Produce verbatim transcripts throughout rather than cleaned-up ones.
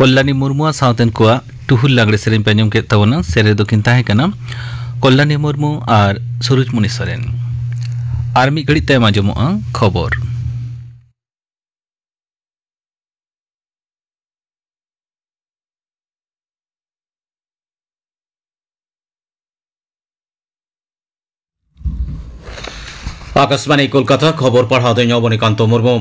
ᱠᱚᱞᱞᱟᱱᱤ ᱢᱩᱨᱢᱩᱣᱟᱜ ᱥᱟᱶᱛᱮᱱ ᱠᱚᱣᱟᱜ ᱴᱩᱦᱩᱞ ᱞᱟᱜᱽᱲᱮ ᱥᱮᱨᱮᱧ ᱯᱮ ᱟᱸᱡᱚᱢ ᱠᱮᱫ ᱛᱟᱵᱚᱱᱟ᱾ ᱥᱮᱨᱮᱧ ᱫᱚᱠᱤᱱ ᱛᱟᱦᱮᱸ ᱠᱟᱱᱟ ᱠᱚᱞᱞᱟᱱᱤ ᱢᱩᱨᱢᱩ ᱟᱨ ᱥᱩᱨᱩᱡᱽᱢᱩᱱᱤ ᱥᱚᱨᱮᱱ᱾ ᱟᱨ ᱢᱤᱫ ᱜᱷᱟᱹᱲᱤᱡ ᱛᱟᱭᱚᱢ ᱟᱸᱡᱚᱢᱚᱜᱼᱟ ᱠᱷᱚᱵᱚᱨ᱾ ᱟᱠᱟᱥᱵᱟᱱᱤ ᱠᱳᱞᱠᱟᱛᱟ, ᱠᱷᱚᱵᱚᱨ ᱯᱟᱲᱦᱟᱣ ᱫᱚ ᱤᱧ ᱚᱵᱚᱱᱤᱠᱟᱱᱛᱚ ᱢᱩᱨᱢᱩ᱾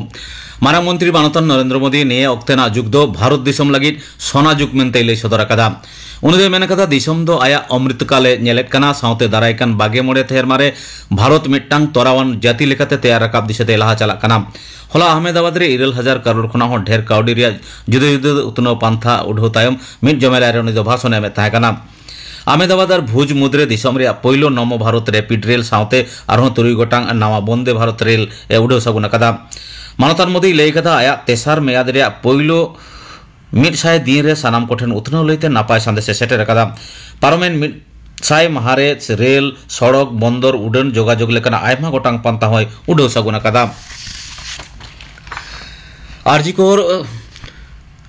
ᱢᱟᱨᱟᱝ ᱢᱚᱱᱛᱨᱤ ᱢᱟᱱᱚᱛᱟᱱ ᱱᱚᱨᱮᱱᱫᱨᱚ ᱢᱳᱫᱤ ᱱᱤᱭᱟᱹ ᱚᱠᱛᱮᱱᱟᱜ ᱡᱩᱜᱽ ᱫᱚ ᱵᱷᱟᱨᱚᱛ ᱫᱤᱥᱚᱢ ᱞᱟᱹᱜᱤᱫ ᱥᱚᱱᱟ ᱡᱩᱜᱽ ᱢᱮᱱᱛᱮᱭ ᱞᱟᱹᱭ ᱥᱚᱫᱚᱨ ᱟᱠᱟᱫᱟ᱾ ᱩᱱᱤ ᱫᱚᱭ ᱢᱮᱱ ᱟᱠᱟᱫᱟ, ᱫᱤᱥᱚᱢ ᱫᱚ ᱟᱭᱟᱜ ᱚᱢᱨᱤᱛ ᱠᱟᱞᱮ ᱧᱮᱞᱮᱫ ᱠᱟᱱᱟ, ᱥᱟᱶᱛᱮ ᱫᱟᱨᱟᱭ ᱠᱟᱱ ᱵᱟᱜᱮ ᱢᱚᱬᱮ ᱥᱮᱨᱢᱟ ᱨᱮ ᱵᱷᱟᱨᱚᱛ ᱢᱤᱫᱴᱟᱝ ᱛᱚᱨᱟᱣᱟᱱ ᱡᱟᱹᱛᱤ ᱞᱮᱠᱟᱛᱮ ᱛᱮᱭᱟᱨ ᱨᱟᱠᱟᱵ ᱫᱤᱥᱟᱹᱛᱮ ᱞᱟᱦᱟ ᱪᱟᱞᱟᱜ ᱠᱟᱱᱟ᱾ ᱦᱚᱞᱟ ᱟᱦᱢᱮᱫᱟᱵᱟᱫᱽ ᱨᱮ ᱤᱨᱟᱹᱞ ᱦᱟᱡᱟᱨ ᱠᱟᱨᱳᱲ ᱠᱷᱚᱱᱟᱜ ᱦᱚᱸ ᱰᱷᱮᱨ ᱠᱟᱹᱣᱰᱤ ᱨᱮᱭᱟᱜ ᱡᱩᱫᱟᱹ ᱡᱩᱫᱟᱹ ᱩᱛᱱᱟᱹᱣ ᱯᱟᱱᱛᱷᱟ ᱩᱰᱷᱟᱹᱣ ᱛᱟᱭᱚᱢ ᱢᱤᱫ ᱡᱚᱢᱮᱞᱟᱭ ᱨᱮ ᱩᱱᱤ ᱫᱚ ᱵᱷᱟᱥᱚᱱ ᱮ ᱮᱢᱮᱫ ᱛᱟᱦᱮᱸ ᱠᱟᱱᱟ᱾ ᱟᱦᱢᱮᱫᱟᱵᱟᱫᱽ ᱟᱨ ᱵᱷᱩᱡᱽ ᱢᱩᱫᱽᱨᱮ ᱫᱤᱥᱚᱢ ᱨᱮᱭᱟᱜ ᱯᱳᱭᱞᱳ ᱱᱚᱢᱚ ᱵᱷᱟᱨᱚᱛ ᱨᱮᱯᱤᱰ ᱨᱮᱞ ᱥᱟᱶᱛᱮ ᱟᱨᱦᱚᱸ ᱛᱩᱨᱩᱭ ᱜᱚᱴᱟᱝ ᱱᱟᱣᱟ ᱵᱚᱱᱫᱮ ᱵᱷᱟᱨᱚᱛ ᱨᱮᱞ ᱮ ᱩᱰᱟᱹᱣ ᱥᱟᱹᱜᱩᱱ ᱟᱠᱟᱫᱟ᱾ ᱢᱟᱱᱚᱛᱟᱱ ᱢᱳᱫᱤᱭ ᱞᱟᱹᱭ ᱟᱠᱟᱫᱟ, ᱟᱭᱟᱜ ᱛᱮᱥᱟᱨ ᱢᱮᱭᱟᱫ ᱨᱮᱭᱟᱜ ᱯᱳᱭᱞᱳ ᱢᱤᱫ ᱥᱟᱭ ᱫᱤᱱ ᱨᱮ ᱥᱟᱱᱟᱢ ᱠᱚᱴᱷᱮᱱ ᱩᱛᱱᱟᱹᱣ ᱞᱟᱹᱭᱛᱮ ᱱᱟᱯᱟᱭ ᱥᱟᱸᱫᱮᱥ ᱮ ᱥᱮᱴᱮᱨ ᱟᱠᱟᱫᱟ᱾ ᱯᱟᱨᱚᱢᱮᱱ ᱢᱤᱫ ᱥᱟᱭ ᱢᱟᱦᱟ ᱨᱮ ᱨᱮᱞ, ᱥᱚᱲᱚᱠ, ᱵᱚᱱᱫᱚᱨ, ᱩᱰᱟᱹᱱ ᱡᱳᱜᱟᱡᱳᱜᱽ ᱞᱮᱠᱟᱱ ᱟᱭᱢᱟ ᱜᱚᱴᱟᱝ ᱯᱟᱱᱛᱷᱟ ᱦᱚᱸᱭ ᱩᱰᱟᱹᱣ ᱥᱟᱹᱜᱩᱱ ᱟᱠᱟᱫᱟ᱾ ᱟᱨᱡᱤᱠᱚᱨ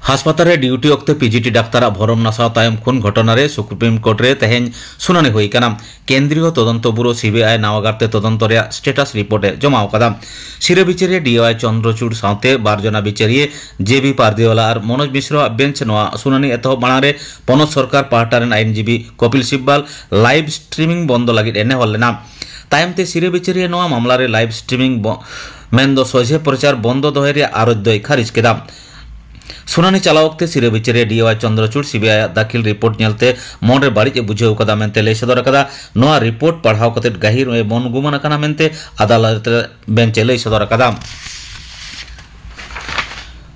ᱦᱟᱥᱯᱟᱛᱟᱞ ᱨᱮ ᱰᱤᱭᱩᱴᱤ ᱚᱠᱛᱮ ᱯᱤᱡᱤᱴᱤ ᱰᱟᱠᱛᱟᱨᱟᱜ ᱵᱷᱚᱨᱚᱢ ᱱᱟᱥᱟᱣ ᱛᱟᱭᱚᱢ ᱠᱷᱩᱱ ᱜᱷᱚᱴᱚᱱᱟ ᱨᱮ ᱥᱩᱯᱨᱤᱢ ᱠᱳᱨᱴ ᱨᱮ ᱛᱮᱦᱮᱧ ᱥᱩᱱᱟᱹᱱᱤ ᱦᱩᱭ ᱟᱠᱟᱱᱟ᱾ ᱠᱮᱱᱫᱨᱤᱭᱚ ᱛᱚᱫᱚᱱᱛᱚ ᱵᱩᱨᱳ ᱥᱤᱵᱤᱟᱭ ᱱᱟᱣᱟ ᱜᱟᱨᱛᱮ ᱛᱚᱫᱚᱱᱛᱚ ᱨᱮᱭᱟᱜ ᱥᱴᱮᱴᱟᱥ ᱨᱤᱯᱳᱨᱴ ᱮ ᱡᱚᱢᱟ ᱟᱠᱟᱫᱟ᱾ ᱥᱤᱨᱟᱹ ᱵᱤᱪᱟᱹᱨᱤᱭᱟᱹ ᱰᱤᱣᱟᱭ ᱪᱚᱱᱫᱨᱚᱪᱩᱲ ᱥᱟᱶᱛᱮ ᱵᱟᱨ ᱡᱚᱱᱟ ᱵᱤᱪᱟᱹᱨᱤᱭᱟᱹ ᱡᱮ ᱵᱤ ᱯᱟᱨᱫᱤᱣᱟᱞᱟ ᱟᱨ ᱢᱚᱱᱳᱡᱽ ᱢᱤᱥᱨᱚᱣᱟᱜ ᱵᱮᱧᱪ ᱱᱚᱣᱟ ᱥᱩᱱᱟᱹᱱᱤ ᱮᱛᱚᱦᱚᱵ ᱢᱟᱲᱟᱝ ᱨᱮ ᱯᱚᱱᱚᱛ ᱥᱚᱨᱠᱟᱨ ᱯᱟᱦᱴᱟ ᱨᱮᱱ ᱟᱭᱤᱱᱡᱤᱵᱤ ᱠᱚᱯᱤᱞ ᱥᱤᱵᱵᱟᱞ ᱞᱟᱭᱤᱵᱷ ᱥᱴᱨᱤᱢᱤᱝ ᱵᱚᱱᱫᱚ ᱞᱟᱹᱜᱤᱫ ᱮ ᱱᱮᱦᱚᱨ ᱞᱮᱱᱟ᱾ ᱛᱟᱭᱚᱢ ᱛᱮ ᱥᱤᱨᱟᱹ ᱵᱤᱪᱟᱹᱨᱤᱭᱟᱹ ᱱᱚᱣᱟ ᱢᱟᱢᱞᱟ ᱨᱮ ᱞᱟᱭᱤᱵᱷ ᱥᱴᱨᱤᱢᱤᱝ ᱵᱚ-, ᱢᱮᱱᱫᱚ ᱥᱚᱡᱷᱮ ᱯᱨᱚᱪᱟᱨ ᱵᱚᱱᱫᱚ ᱫᱚᱦᱚᱭ ᱨᱮᱭᱟᱜ ᱟᱨᱚᱡᱽ ᱫᱚᱭ ᱠᱷᱟᱨᱤᱡ ᱠᱮᱫᱟ᱾ ᱥᱩᱱᱟᱹᱱᱤ ᱪᱟᱞᱟᱣ ᱚᱠᱛᱮ ᱥᱤᱨᱟᱹ ᱵᱤᱪᱟᱹᱨᱤᱭᱟᱹ ᱰᱤᱣᱟᱭ ᱪᱚᱱᱫᱨᱚᱪᱩᱲ ᱥᱤᱵᱤᱟᱭ ᱟᱜ ᱫᱟᱹᱠᱷᱤᱞ ᱨᱤᱯᱳᱨᱴ ᱧᱮᱞᱛᱮ ᱢᱚᱱᱨᱮ ᱵᱟᱹᱲᱤᱡ ᱮ ᱵᱩᱡᱷᱟᱹᱣ ᱟᱠᱟᱫᱟ ᱢᱮᱱᱛᱮ ᱞᱟᱹᱭ ᱥᱚᱫᱚᱨ ᱟᱠᱟᱫᱟ᱾ ᱱᱚᱣᱟ ᱨᱤᱯᱳᱨᱴ ᱯᱟᱲᱦᱟᱣ ᱠᱟᱛᱮ ᱜᱟᱹᱦᱤᱨ ᱮ ᱢᱚᱱ ᱜᱩᱢᱟᱱ ᱟᱠᱟᱱᱟ ᱢᱮᱱᱛᱮ ᱟᱫᱟᱞᱚᱛ ᱨᱮ ᱵᱮᱧᱪ ᱮ ᱞᱟᱹᱭ ᱥᱚᱫᱚᱨ ᱟᱠᱟᱫᱟ᱾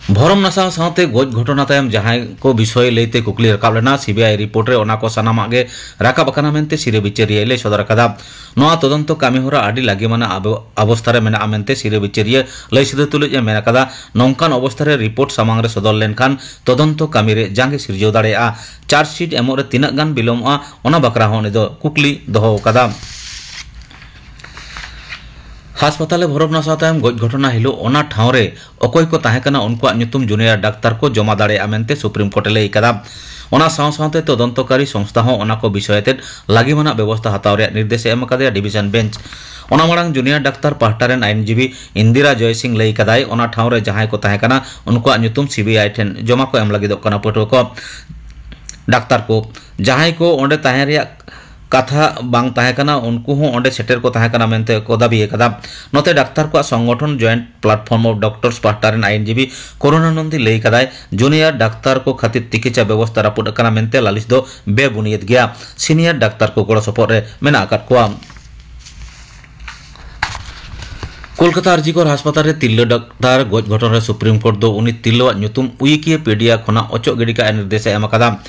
ᱵᱷᱚᱨᱚᱢ ᱱᱟᱥᱟᱣ ᱥᱟᱶᱛᱮ ᱜᱚᱡ ᱜᱷᱚᱴᱚᱱᱟ ᱛᱟᱭᱚᱢ ᱡᱟᱦᱟᱸᱭ ᱠᱚ ᱵᱤᱥᱚᱭ ᱞᱟᱹᱭᱛᱮ ᱠᱩᱠᱞᱤ ᱨᱟᱠᱟᱵ ᱞᱮᱱᱟ, ᱥᱤᱵᱤᱟᱭ ᱨᱤᱯᱳᱨᱴ ᱨᱮ ᱚᱱᱟ ᱠᱚ ᱥᱟᱱᱟᱢᱟᱜ ᱜᱮ ᱨᱟᱠᱟᱵ ᱟᱠᱟᱱᱟ ᱢᱮᱱᱛᱮ ᱥᱤᱨᱟᱹ ᱵᱤᱪᱟᱹᱨᱤᱭᱟᱹᱭ ᱞᱟᱹᱭ ᱥᱚᱫᱚᱨ ᱟᱠᱟᱫᱟ᱾ ᱱᱚᱣᱟ ᱛᱚᱫᱚᱱᱛᱚ ᱠᱟᱹᱢᱤᱦᱚᱨᱟ ᱟᱹᱰᱤ ᱞᱟᱹᱜᱤᱢᱟᱱᱟᱜ ᱟᱵᱚ-, ᱚᱵᱚᱥᱛᱷᱟ ᱨᱮ ᱢᱮᱱᱟᱜᱼᱟ ᱢᱮᱱᱛᱮ ᱥᱤᱨᱟᱹ ᱵᱤᱪᱟᱹᱨᱤᱭᱟᱹ ᱞᱟᱹᱭ ᱥᱚᱫᱚᱨ ᱛᱩᱞᱩᱡ ᱮ ᱢᱮᱱ ᱟᱠᱟᱫᱟ, ᱱᱚᱝᱠᱟᱱ ᱚᱵᱚᱥᱛᱷᱟ ᱨᱮ ᱨᱤᱯᱳᱨᱴ ᱥᱟᱢᱟᱝ ᱨᱮ ᱥᱚᱫᱚᱨ ᱞᱮᱱᱠᱷᱟᱱ ᱛᱚᱫᱚᱱᱛᱚ ᱠᱟᱹᱢᱤ ᱨᱮ ᱡᱟᱸᱜᱮ ᱥᱤᱨᱡᱟᱹᱣ ᱫᱟᱲᱮᱭᱟᱜᱼᱟ᱾ ᱪᱟᱨᱡᱽᱥᱤᱴ ᱮᱢᱚᱜ ᱨᱮ ᱛᱤᱱᱟᱹᱜ ᱜᱟᱱ ᱵᱤᱞᱚᱢᱚᱜᱼᱟ, ᱚᱱᱟ ᱵᱟᱠᱷᱨᱟ ᱦᱚᱸ ᱩᱱᱤ ᱫᱚ ᱠᱩᱠᱞᱤ ᱫᱚᱦᱚ ᱟᱠᱟᱫᱟ᱾ ᱦᱟᱥᱯᱟᱛᱟᱞ ᱨᱮ ᱵᱷᱚᱨᱚᱯ ᱱᱟᱥᱟᱣ ᱛᱟᱭᱚᱢ ᱜᱚᱡ ᱜᱷᱚᱴᱚᱱᱟ ᱦᱤᱞᱳᱜ ᱚᱱᱟ ᱴᱷᱟᱶ ᱨᱮ ᱚᱠᱚᱭ ᱠᱚ ᱛᱟᱦᱮᱸ ᱠᱟᱱᱟ, ᱩᱱᱠᱩᱣᱟᱜ ᱧᱩᱛᱩᱢ ᱡᱩᱱᱤᱭᱟᱨ ᱰᱟᱠᱛᱟᱨ ᱠᱚ ᱡᱚᱢᱟ ᱫᱟᱲᱮᱭᱟᱜᱼᱟ ᱢᱮᱱᱛᱮ ᱥᱩᱯᱨᱤᱢ ᱠᱳᱨᱴ ᱮ ᱞᱟᱹᱭ ᱟᱠᱟᱫᱟ᱾ ᱚᱱᱟ ᱥᱟᱶ ᱥᱟᱶᱛᱮ ᱛᱚᱫᱚᱱᱛᱚᱠᱟᱨᱤ ᱥᱚᱝᱥᱛᱷᱟ ᱦᱚᱸ ᱚᱱᱟ ᱠᱚ ᱵᱤᱥᱚᱭ ᱟᱛᱮᱫ ᱞᱟᱹᱜᱤᱢᱟᱱᱟᱜ ᱵᱮᱵᱚᱥᱛᱷᱟ ᱦᱟᱛᱟᱣ ᱨᱮᱭᱟᱜ ᱱᱤᱨᱫᱮᱥ ᱮ ᱮᱢ ᱟᱠᱟᱫᱮᱭᱟ ᱰᱤᱵᱤᱡᱚᱱ ᱵᱮᱧᱪ᱾ ᱚᱱᱟ ᱢᱟᱲᱟᱝ ᱡᱩᱱᱤᱭᱟᱨ ᱰᱟᱠᱛᱟᱨ ᱯᱟᱦᱴᱟ ᱨᱮᱱ ᱟᱭᱤᱱᱡᱤᱵᱤ ᱤᱱᱫᱤᱨᱟ ᱡᱚᱭᱥᱤᱝ ᱞᱟᱹᱭ ᱟᱠᱟᱫᱟᱭ, ᱚᱱᱟ ᱴᱷᱟᱶ ᱨᱮ ᱡᱟᱦᱟᱸᱭ ᱠᱚ ᱛᱟᱦᱮᱸ ᱠᱟᱱᱟ, ᱩᱱᱠᱩᱣᱟᱜ ᱧᱩᱛᱩᱢ ᱥᱤᱵᱤᱟᱭ ᱴᱷᱮᱱ ᱡᱚᱢᱟ ᱠᱚ ᱮᱢ ᱞᱟᱹᱜᱤᱫᱚᱜ ᱠᱟᱱᱟ ᱯᱟᱹᱴᱷᱩᱣᱟᱹ ᱠᱚ᱾ ᱰᱟᱠᱛᱟᱨ ᱠᱚ ᱡᱟᱦᱟᱸᱭ ᱠᱚ ᱚᱸᱰᱮ ᱛᱟᱦᱮᱸ ᱨᱮᱭᱟᱜ ᱠᱟᱛᱷᱟ ᱵᱟᱝ ᱛᱟᱦᱮᱸ ᱠᱟᱱᱟ, ᱩᱱᱠᱩ ᱦᱚᱸ ᱚᱸᱰᱮ ᱥᱮᱴᱮᱨ ᱠᱚ ᱛᱟᱦᱮᱸ ᱠᱟᱱᱟ ᱢᱮᱱᱛᱮ ᱠᱚ ᱫᱟᱹᱵᱤ ᱟᱠᱟᱫᱟ᱾ ᱱᱚᱛᱮ ᱰᱟᱠᱛᱟᱨ ᱠᱚᱣᱟᱜ ᱥᱚᱝᱜᱚᱴᱷᱚᱱ Joint Platform of Doctors ᱯᱟᱦᱴᱟ ᱨᱮᱱ ᱟᱭᱤᱱᱡᱤᱵᱤ ᱠᱚᱨᱩᱱᱟᱱᱚᱱᱫᱤ ᱞᱟᱹᱭ ᱠᱟᱫᱟᱭ, ᱡᱩᱱᱤᱭᱟᱨ ᱰᱟᱠᱛᱟᱨ ᱠᱚ ᱠᱷᱟᱹᱛᱤᱨ ᱛᱤᱠᱤᱪᱷᱟ ᱵᱮᱵᱚᱥᱛᱷᱟ ᱨᱟᱹᱯᱩᱫ ᱟᱠᱟᱱᱟ ᱢᱮᱱᱛᱮ ᱞᱟᱹᱞᱤᱥ ᱫᱚ ᱵᱮᱵᱩᱱᱤᱭᱟᱹᱫ ᱜᱮᱭᱟ᱾ ᱥᱤᱱᱤᱭᱟᱨ ᱰᱟᱠᱛᱟᱨ ᱠᱚ ᱜᱚᱲᱚ ᱥᱚᱯᱚᱦᱚᱫ ᱨᱮ ᱢᱮᱱᱟᱜ ᱟᱠᱟᱫ ᱠᱚᱣᱟ᱾ ᱠᱳᱞᱠᱟᱛᱟ ᱟᱨᱡᱤᱠᱚᱨ ᱦᱟᱥᱯᱟᱛᱟᱞ ᱨᱮ ᱛᱤᱨᱞᱟᱹ ᱰᱟᱠᱛᱟᱨ ᱜᱚᱡ ᱜᱷᱚᱴᱚᱱ ᱨᱮ ᱥᱩᱯᱨᱤᱢ ᱠᱳᱨᱴ ᱫᱚ ᱩᱱᱤ ᱛᱤᱨᱞᱟᱹᱣᱟᱜ ᱧᱩᱛᱩᱢ ᱣᱤᱠᱤᱯᱤᱰᱤᱭᱟ ᱠᱷᱚᱱᱟᱜ ᱚᱪᱚᱜ ᱜᱤᱰᱤ ᱠᱟᱜ ᱮ ᱱᱤᱨᱫᱮᱥ ᱮ ᱮᱢ ᱟᱠᱟᱫᱟ᱾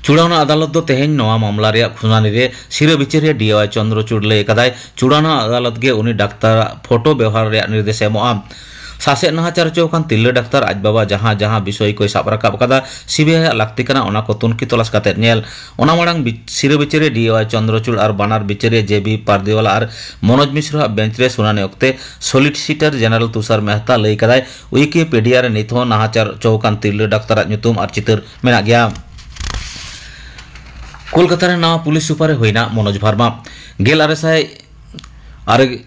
ᱪᱩᱲᱟᱹᱣᱱᱟ ᱟᱫᱟᱞᱚᱛ ᱫᱚ ᱛᱮᱦᱮᱧ ᱱᱚᱣᱟ ᱢᱟᱢᱞᱟ ᱨᱮᱭᱟᱜ ᱥᱩᱱᱟᱱᱤ ᱨᱮ ᱥᱤᱨᱟᱹ ᱵᱤᱪᱟᱹᱨᱤᱭᱟᱹ ᱰᱤ ᱣᱟᱭ ᱪᱚᱱᱫᱨᱚᱪᱩᱲ ᱞᱟᱹᱭ ᱟᱠᱟᱫᱟᱭ, ᱪᱩᱲᱟᱹᱣᱱᱟ ᱟᱫᱟᱞᱚᱛ ᱜᱮ ᱩᱱᱤ ᱰᱟᱠᱛᱟᱨᱟᱜ ᱯᱷᱳᱴᱳ ᱵᱮᱣᱦᱟᱨ ᱨᱮᱭᱟᱜ ᱱᱤᱨᱫᱮᱥ ᱮ ᱮᱢᱚᱜᱼᱟ᱾ ᱥᱟᱥᱮᱛ ᱱᱟᱦᱟᱪᱟᱨ ᱦᱚᱪᱚ ᱟᱠᱟᱱ ᱛᱤᱨᱞᱟᱹ ᱰᱟᱠᱛᱟᱨ ᱟᱡ ᱵᱟᱵᱟ ᱡᱟᱦᱟᱸ ᱡᱟᱦᱟᱸ ᱵᱤᱥᱚᱭ ᱠᱚᱭ ᱥᱟᱵ ᱨᱟᱠᱟᱵ ᱟᱠᱟᱫᱟ, ᱥᱤᱵᱤᱟᱭ ᱟᱜ ᱞᱟᱹᱠᱛᱤ ᱠᱟᱱᱟ ᱚᱱᱟ ᱠᱚ ᱛᱩᱱᱠᱷᱤ ᱛᱚᱞᱟᱥ ᱠᱟᱛᱮᱫ ᱧᱮᱞ᱾ ᱚᱱᱟ ᱢᱟᱲᱟᱝ ᱵᱤᱪ-, ᱥᱤᱨᱟᱹ ᱵᱤᱪᱟᱹᱨᱤᱭᱟᱹ ᱰᱤ ᱣᱟᱭ ᱪᱚᱱᱫᱨᱚᱪᱩᱲ ᱟᱨ ᱵᱟᱱᱟᱨ ᱵᱤᱪᱟᱹᱨᱤᱭᱟᱹ ᱡᱮ ᱵᱤ ᱯᱟᱨᱫᱤᱣᱟᱞᱟ ᱟᱨ ᱢᱚᱱᱳᱡᱽ ᱢᱤᱥᱨᱚ ᱟᱜ ᱵᱮᱧᱪ ᱨᱮ ᱥᱩᱱᱟᱱᱤ ᱚᱠᱛᱮ ᱥᱚᱞᱤᱥᱤᱴᱚᱨ ᱡᱮᱱᱟᱨᱮᱞ ᱛᱩᱥᱟᱨ ᱢᱮᱦᱛᱟ ᱞᱟᱹᱭ ᱠᱟᱫᱟᱭ, ᱣᱤᱠᱤᱯᱤᱰᱤᱭᱟ ᱨᱮ ᱱᱤᱛ ᱦᱚᱸ ᱱᱟᱦᱟᱪᱟᱨ ᱦᱚᱪᱚ ᱟᱠᱟᱱ ᱛᱤᱨᱞᱟᱹ ᱰᱟᱠᱛᱟᱨᱟᱜ ᱧᱩᱛᱩᱢ ᱟᱨ ᱪᱤᱛᱟᱹᱨ ᱢᱮᱱᱟᱜ ᱜᱮᱭᱟ᱾ ᱠᱳᱞᱠᱟᱛᱟ ᱨᱮ ᱱᱟᱣᱟ ᱯᱩᱞᱤᱥ ᱥᱩᱯᱟᱨ ᱮ ᱦᱩᱭᱱᱟ ᱢᱚᱱᱳᱡᱽ ᱵᱷᱟᱨᱢᱟ᱾ ᱜᱮᱞ ᱟᱨᱮ ᱥᱟᱭ ᱟᱨᱮ,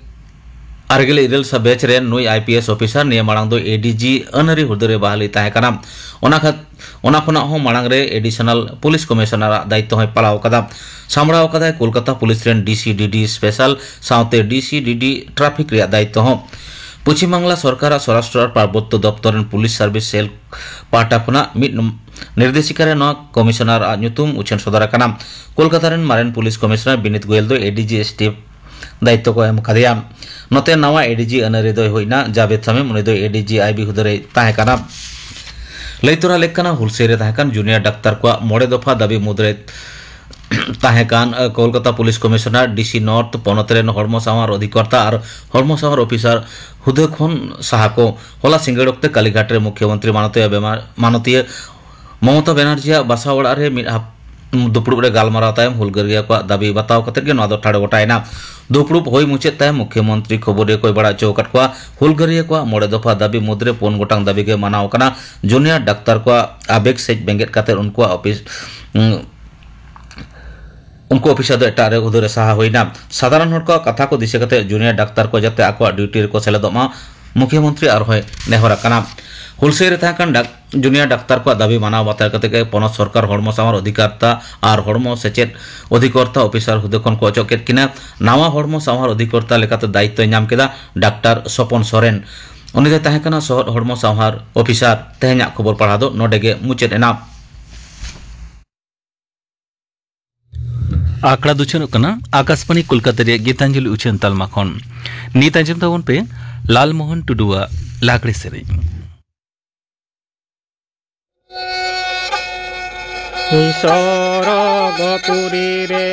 ᱟᱨᱮ ᱜᱮᱞ ᱤᱨᱟᱹᱞ ᱥᱟ ᱵᱮᱪ ᱨᱮᱱ ᱱᱩᱭ ᱟᱭ ᱯᱤ ᱮᱥ ᱚᱯᱷᱤᱥᱟᱨ ᱱᱤᱭᱟᱹ ᱢᱟᱲᱟᱝ ᱫᱚ ᱮ ᱰᱤ ᱡᱤ ᱟᱹᱱᱟᱹᱨᱤ ᱦᱩᱫᱟᱹ ᱨᱮ ᱵᱟᱦᱟᱞᱤ ᱛᱟᱦᱮᱸ ᱠᱟᱱᱟ᱾ ᱚᱱᱟ ᱠᱷᱟᱛ-, ᱚᱱᱟ ᱠᱷᱚᱱᱟᱜ ᱦᱚᱸ ᱢᱟᱲᱟᱝ ᱨᱮ ᱮᱰᱤᱥᱚᱱᱟᱞ ᱯᱩᱞᱤᱥ ᱠᱚᱢᱤᱥᱚᱱᱟᱨᱟᱜ ᱫᱟᱭᱤᱛᱛᱚ ᱦᱚᱸᱭ ᱯᱟᱞᱟᱣ ᱟᱠᱟᱫᱟ᱾ ᱥᱟᱢᱵᱲᱟᱣ ᱟᱠᱟᱫᱟᱭ ᱠᱳᱞᱠᱟᱛᱟ ᱯᱩᱞᱤᱥ ᱨᱮᱱ ᱰᱤ ᱥᱤ ᱰᱤ ᱰᱤ ᱥᱯᱮᱥᱟᱞ ᱥᱟᱶᱛᱮ ᱰᱤ ᱥᱤ ᱰᱤ ᱰᱤ ᱴᱨᱟᱯᱷᱤᱠ ᱨᱮᱭᱟᱜ ᱫᱟᱭᱤᱛᱛᱚ ᱦᱚᱸ᱾ ᱯᱚᱪᱷᱤᱢ ᱵᱟᱝᱞᱟ ᱥᱚᱨᱠᱟᱨᱟᱜ ᱥᱚᱨᱟᱥᱴᱨᱚ ᱟᱨ ᱯᱟᱨᱵᱚᱛᱛᱚ ᱫᱚᱯᱛᱚᱨ ᱨᱮᱱ ᱯᱩᱞᱤᱥ ᱥᱟᱨᱵᱷᱤᱥ ᱥᱮᱞ ᱯᱟᱦᱴᱟ ᱠᱷᱚᱱᱟᱜ ᱢᱤᱫ ᱱᱚᱢ-, ᱱᱤᱨᱫᱮᱥᱤᱠᱟ ᱨᱮ ᱱᱚᱣᱟ ᱠᱚᱢᱤᱥᱚᱱᱟᱨ ᱟᱜ ᱧᱩᱛᱩᱢ ᱩᱪᱷᱟᱹᱱ ᱥᱚᱫᱚᱨ ᱟᱠᱟᱱᱟ᱾ ᱠᱳᱞᱠᱟᱛᱟ ᱨᱮᱱ ᱢᱟᱨᱮᱱ ᱯᱩᱞᱤᱥ ᱠᱚᱢᱤᱥᱚᱱᱟᱨ ᱵᱤᱱᱤᱛ ᱜᱳᱭᱮᱞ ᱫᱚ ᱮ ᱰᱤ ᱡᱤ ᱮᱥ ᱴᱤ ᱮᱯᱷ ᱫᱟᱭᱤᱛᱛᱚ ᱠᱚ ᱮᱢ ᱟᱠᱟᱫᱮᱭᱟ᱾ ᱱᱚᱛᱮ ᱱᱟᱣᱟ ᱮ ᱰᱤ ᱡᱤ ᱟᱹᱱᱟᱹᱨᱤ ᱫᱚᱭ ᱦᱩᱭᱱᱟ ᱡᱟᱵᱮᱫ ᱥᱟᱢᱤᱢ, ᱩᱱᱤ ᱫᱚ ᱮ ᱰᱤ ᱡᱤ ᱟᱭ ᱵᱤ ᱦᱩᱫᱟᱹ ᱨᱮᱭ ᱛᱟᱦᱮᱸ ᱠᱟᱱᱟ᱾ ᱞᱟᱹᱭ ᱛᱚᱨᱟ ᱞᱮᱠ ᱠᱟᱱᱟ, ᱦᱩᱞᱥᱟᱹᱭ ᱨᱮ ᱛᱟᱦᱮᱸ ᱠᱟᱱ ᱡᱩᱱᱤᱭᱟᱨ ᱰᱟᱠᱛᱟᱨ ᱠᱚᱣᱟᱜ ᱢᱚᱬᱮ ᱫᱚᱯᱷᱟ ᱫᱟᱹᱵᱤ ᱢᱩᱫᱽᱨᱮ ᱛᱟᱦᱮᱸ ᱠᱟᱱ, ᱟᱹ, ᱠᱳᱞᱠᱟᱛᱟ ᱯᱩᱞᱤᱥ ᱠᱚᱢᱤᱥᱚᱱᱟᱨ, ᱰᱤ ᱥᱤ ᱱᱚᱨᱛᱷ, ᱯᱚᱱᱚᱛ ᱨᱮᱱ ᱦᱚᱲᱢᱚ ᱥᱟᱶᱟᱨ ᱚᱫᱷᱤᱠᱚᱨᱛᱟ ᱟᱨ ᱦᱚᱲᱢᱚ ᱥᱟᱶᱟᱨ ᱚᱯᱷᱤᱥᱟᱨ ᱦᱩᱫᱟᱹ ᱠᱷᱚᱱ ᱥᱟᱦᱟ ᱠᱚ᱾ ᱦᱚᱞᱟ ᱥᱤᱸᱜᱟᱹᱲ ᱚᱠᱛᱮ ᱠᱟᱞᱤᱜᱷᱟᱴ ᱨᱮ ᱢᱩᱠᱷᱭᱚᱢᱚᱱᱛᱨᱤ ᱢᱟᱱᱚᱛᱤᱭᱟᱹ ᱵᱮᱢᱟᱨ-, ᱢᱟᱱᱚᱛᱤᱭᱟᱹ ᱢᱚᱢᱚᱛᱟ ᱵᱮᱱᱟᱨᱡᱤᱭᱟᱜ ᱵᱟᱥᱟ ᱚᱲᱟᱜ ᱨᱮ ᱢᱤᱫ ᱦᱟᱯ-, ᱫᱩᱯᱲᱩᱵ ᱨᱮ ᱜᱟᱞᱢᱟᱨᱟᱣ ᱛᱟᱭᱚᱢ ᱦᱩᱞᱜᱟᱹᱨᱤᱭᱟᱹ ᱠᱚᱣᱟᱜ ᱫᱟᱹᱵᱤ ᱵᱟᱛᱟᱣ ᱠᱟᱛᱮ ᱜᱮ ᱱᱚᱣᱟ ᱫᱚ ᱴᱷᱟᱲᱚ ᱜᱚᱴᱟᱭᱮᱱᱟ᱾ ᱫᱩᱯᱲᱩᱵ ᱦᱩᱭ ᱢᱩᱪᱟᱹᱫ ᱛᱟᱭᱚᱢ ᱢᱩᱠᱷᱭᱚᱢᱚᱱᱛᱨᱤ ᱠᱷᱚᱵᱚᱨᱤᱭᱟᱹ ᱠᱚᱭ ᱵᱟᱲᱟᱭ ᱦᱚᱪᱚ ᱟᱠᱟᱫ ᱠᱚᱣᱟ, ᱦᱩᱞᱜᱟᱹᱨᱤᱭᱟᱹ ᱠᱚᱣᱟᱜ ᱢᱚᱬᱮ ᱫᱚᱯᱷᱟ ᱫᱟᱹᱵᱤ ᱢᱩᱫᱽᱨᱮ ᱯᱩᱱ ᱜᱚᱴᱟᱝ ᱫᱟᱹᱵᱤ ᱜᱮ ᱢᱟᱱᱟᱣ ᱟᱠᱟᱱᱟ᱾ ᱡᱩᱱᱤᱭᱟᱨ ᱰᱟᱠᱛᱟᱨ ᱠᱚᱣᱟᱜ ᱟᱵᱮᱜᱽ ᱥᱮᱡ ᱵᱮᱸᱜᱮᱫ ᱠᱟᱛᱮ ᱩᱱᱠᱩᱣᱟᱜ ᱚᱯᱷᱤᱥ, ᱩᱸ, ᱩᱱᱠᱩ ᱚᱯᱷᱤᱥ ᱟᱫᱚ ᱮᱴᱟᱜ ᱨᱮ ᱦᱩᱫᱟᱹ ᱨᱮ ᱥᱟᱦᱟ ᱦᱩᱭᱱᱟ᱾ ᱥᱟᱫᱷᱟᱨᱚᱱ ᱦᱚᱲ ᱠᱚᱣᱟᱜ ᱠᱟᱛᱷᱟ ᱠᱚ ᱫᱤᱥᱟᱹ ᱠᱟᱛᱮ ᱡᱩᱱᱤᱭᱟᱨ ᱰᱟᱠᱛᱟᱨ ᱠᱚ ᱡᱟᱛᱮ ᱟᱠᱚᱣᱟᱜ ᱰᱤᱭᱩᱴᱤ ᱨᱮᱠᱚ ᱥᱮᱞᱮᱫᱚᱜ ᱢᱟ, ᱢᱩᱠᱷᱭᱚᱢᱚᱱᱛᱨᱤ ᱟᱨᱦᱚᱸᱭ ᱱᱮᱦᱚᱨ ᱟᱠᱟᱱᱟ᱾ ᱦᱩᱞᱥᱟᱹᱭ ᱨᱮ ᱛᱟᱦᱮᱸ ᱠᱟᱱ ᱰᱟᱠ-, ᱡᱩᱱᱤᱭᱟᱨ ᱰᱟᱠᱛᱟᱨ ᱠᱚᱣᱟᱜ ᱫᱟᱹᱵᱤ ᱢᱟᱱᱟᱣ ᱵᱟᱛᱟᱣ ᱠᱟᱛᱮ ᱜᱮ ᱯᱚᱱᱚᱛ ᱥᱚᱨᱠᱟᱨ ᱦᱚᱲᱢᱚ ᱥᱟᱶᱟᱨ ᱚᱫᱷᱤᱠᱟᱨᱛᱟ ᱟᱨ ᱦᱚᱲᱢᱚ ᱥᱮᱪᱮᱫ ᱚᱫᱷᱤᱠᱚᱨᱛᱟ ᱚᱯᱷᱤᱥᱟᱨ ᱦᱩᱫᱟᱹ ᱠᱷᱚᱱ ᱠᱚ ᱚᱪᱚᱜ ᱠᱮᱫ ᱠᱤᱱᱟ᱾ ᱱᱟᱣᱟ ᱦᱚᱲᱢᱚ ᱥᱟᱶᱟᱨ ᱚᱫᱷᱤᱠᱚᱨᱛᱟ ᱞᱮᱠᱟᱛᱮ ᱫᱟᱭᱤᱛᱛᱚᱭ ᱧᱟᱢ ᱠᱮᱫᱟ ᱰᱟᱠᱛᱟᱨ ᱥᱚᱯᱚᱱ ᱥᱚᱨᱮᱱ᱾ ᱩᱱᱤ ᱫᱚᱭ ᱛᱟᱦᱮᱸ ᱠᱟᱱᱟ ᱥᱚᱦᱚᱫ ᱦᱚᱲᱢᱚ ᱥᱟᱶᱟᱨ ᱚᱯᱷᱤᱥᱟᱨ᱾ ᱛᱮᱦᱮᱧᱟᱜ ᱠᱷᱚᱵᱚᱨ ᱯᱟᱲᱦᱟᱣ ᱫᱚ ᱱᱚᱰᱮ ᱜᱮ ᱢᱩᱪᱟᱹᱫ ᱮᱱᱟ᱾ ᱟᱠᱷᱲᱟ ᱫᱚ ᱩᱪᱷᱟᱹᱱᱚᱜ ᱠᱟᱱᱟ ᱟᱠᱟᱥᱵᱟᱬᱤ ᱠᱳᱞᱠᱟᱛᱟ ᱨᱮᱭᱟᱜ ᱜᱤᱛᱟᱧᱡᱚᱞᱤ ᱩᱪᱷᱟᱹᱱ ᱛᱟᱞᱢᱟ ᱠᱷᱚᱱ᱾ ᱱᱤᱛ ᱟᱸᱡᱚᱢ ᱛᱟᱵᱚᱱ ᱯᱮ ᱞᱟᱞᱢᱳᱦᱚᱱ ᱴᱩᱰᱩᱣᱟᱜ ᱞᱟᱜᱽᱲᱮ ᱥᱮᱨᱮᱧ᱾ ᱥᱚᱨᱚᱜᱽ ᱯᱩᱨᱤ ᱨᱮ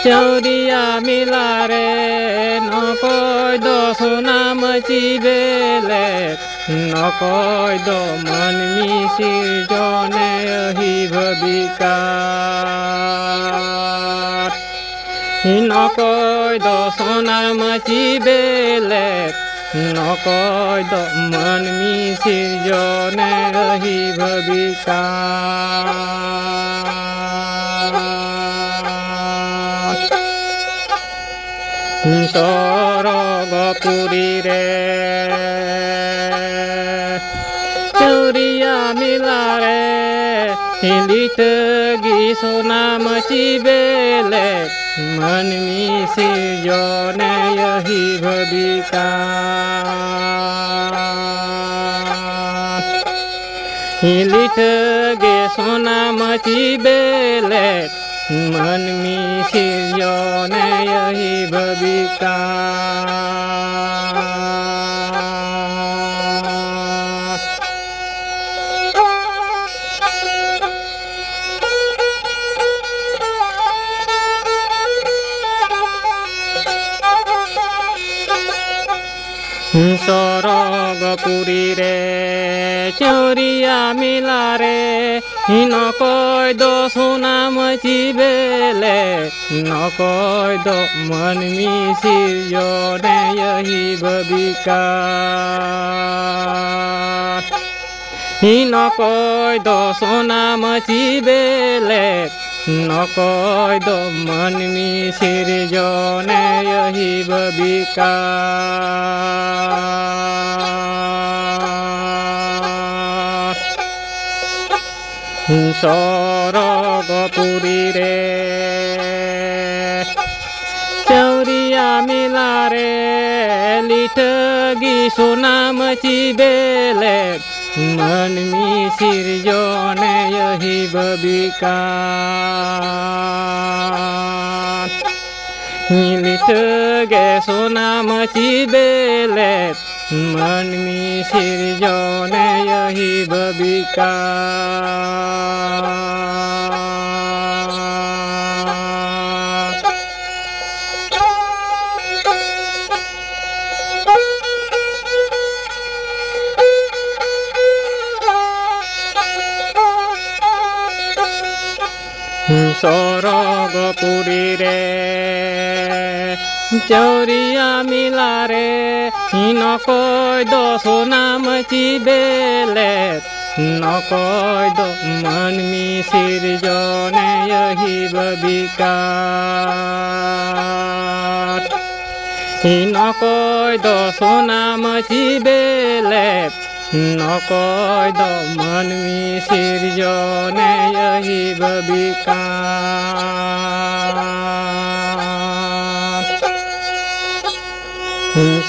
ᱪᱟᱹᱣᱨᱤᱭᱟ ᱢᱮᱞᱟ ᱨᱮ ᱱᱚᱠᱚᱭ ᱫᱚ ᱥᱚᱱᱟ ᱢᱟᱹᱪᱤ ᱵᱮᱞᱮ, ᱱᱚᱠᱚᱭ ᱫᱚ ᱢᱟᱹᱱᱢᱤ ᱥᱤᱨᱡᱚᱱᱮ ᱟᱹᱦᱤ ᱵᱷᱟᱹᱵᱤ ᱠᱟᱛ᱾ ᱱᱚᱠᱚᱭ ᱫᱚ ᱥᱚᱱᱟ ᱢᱟᱹᱪᱤ ᱵᱮᱞᱮ, ᱱᱚᱠᱚᱭ ᱫᱚ ᱢᱟᱹᱱᱢᱤ ᱥᱤᱨᱡᱚᱱᱮ ᱟᱹᱦᱤ ᱵᱷᱟᱹᱵᱤ ᱠᱟᱛ᱾ ᱥᱚᱨᱚᱜᱽ ᱯᱩᱨᱤ ᱨᱮ ᱪᱟᱹᱣᱨᱤᱭᱟ ᱢᱮᱞᱟ ᱨᱮ ᱞᱤᱴᱟᱹ ᱜᱮ ᱥᱚᱱᱟ ᱢᱟᱹᱪᱤ ᱵᱮᱞᱮ, ᱢᱟᱹᱱᱢᱤ ᱥᱤᱨᱡᱚᱱᱮ ᱟᱹᱦᱤ ᱵᱷᱟᱹᱵᱤ ᱠᱟᱛ᱾ ᱞᱤᱴᱟᱹ ᱜᱮ ᱥᱚᱱᱟ ᱢᱟᱹᱪᱤ ᱵᱮᱞᱮ, ᱢᱟᱹᱱᱢᱤ ᱥᱤᱨᱡᱚᱱᱮ ᱟᱹᱦᱤ ᱵᱷᱟᱹᱵᱤ ᱠᱟᱛ᱾ ᱥᱚᱨᱚᱜᱽ ᱯᱩᱨᱤ ᱨᱮ ᱪᱟᱹᱣᱨᱤᱭᱟ ᱢᱮᱞᱟ ᱨᱮ ᱱᱚᱠᱚᱭ ᱫᱚ ᱥᱚᱱᱟᱢ ᱪᱤᱵᱮᱞᱮ, ᱱᱚᱠᱚᱭ ᱫᱚ ᱢᱟᱹᱱᱢᱤ ᱥᱤᱨᱡᱚᱱᱮ ᱭᱟᱹᱦᱤ ᱵᱟᱹᱵᱤᱠᱟᱨ᱾ ᱱᱚᱠᱚᱭ ᱫᱚ ᱥᱚᱱᱟᱢ ᱪᱤᱵᱮᱞᱮ, ᱱᱚᱠᱚᱭ ᱫᱚ ᱢᱟᱹᱱᱢᱤ ᱥᱤᱨᱡᱚᱱᱮ ᱭᱟᱹᱦᱤ ᱵᱟᱹᱵᱤᱠᱟᱨ᱾ ᱥᱚᱨᱚᱜᱽ ᱯᱩᱨᱤ ᱨᱮ ᱪᱟᱹᱣᱨᱤᱭᱟ ᱢᱮᱞᱟ ᱨᱮ ᱞᱤᱴᱷᱟᱹ ᱜᱮ ᱥᱚᱱᱟᱢ ᱪᱤᱵᱮᱞᱮ, ᱢᱟᱹᱱᱢᱤ ᱥᱤᱨᱡᱚᱱᱮ ᱭᱟᱹᱦᱤ ᱵᱟᱹᱵᱤᱠᱟᱨ᱾ ᱞᱤᱴᱷᱟᱹ ᱜᱮ ᱥᱚᱱᱟᱢ ᱪᱤᱵᱮᱞᱮ, ᱢᱟᱹᱱᱢᱤ ᱥᱤᱨᱡᱚᱱᱮ ᱭᱟᱹᱦᱤ ᱵᱟᱹᱵᱤᱠᱟᱨ᱾ ᱥᱚᱨᱚᱜᱽ ᱯᱩᱨᱤ ᱨᱮ ᱪᱟᱹᱣᱨᱤᱭᱟ ᱢᱮᱞᱟ ᱨᱮ, ᱱᱚᱠᱚᱭ ᱫᱚ ᱥᱚᱱᱟᱢ ᱪᱤᱵᱮᱞᱮ, ᱱᱚᱠᱚᱭ ᱫᱚ ᱢᱟᱹᱱᱢᱤ ᱥᱤᱨᱡᱚᱱᱮ ᱭᱟᱹᱦᱤ ᱵᱟᱹᱵᱤᱠᱟᱨ᱾ ᱱᱚᱠᱚᱭ ᱫᱚ ᱥᱚᱱᱟᱢ ᱪᱤᱵᱮᱞᱮ, ᱱᱚᱠᱚᱭ ᱫᱚ ᱢᱟᱹᱱᱢᱤ ᱥᱤᱨᱡᱚᱱᱮ ᱭᱟᱹᱦᱤ ᱵᱟᱹᱵᱤᱠᱟᱨ᱾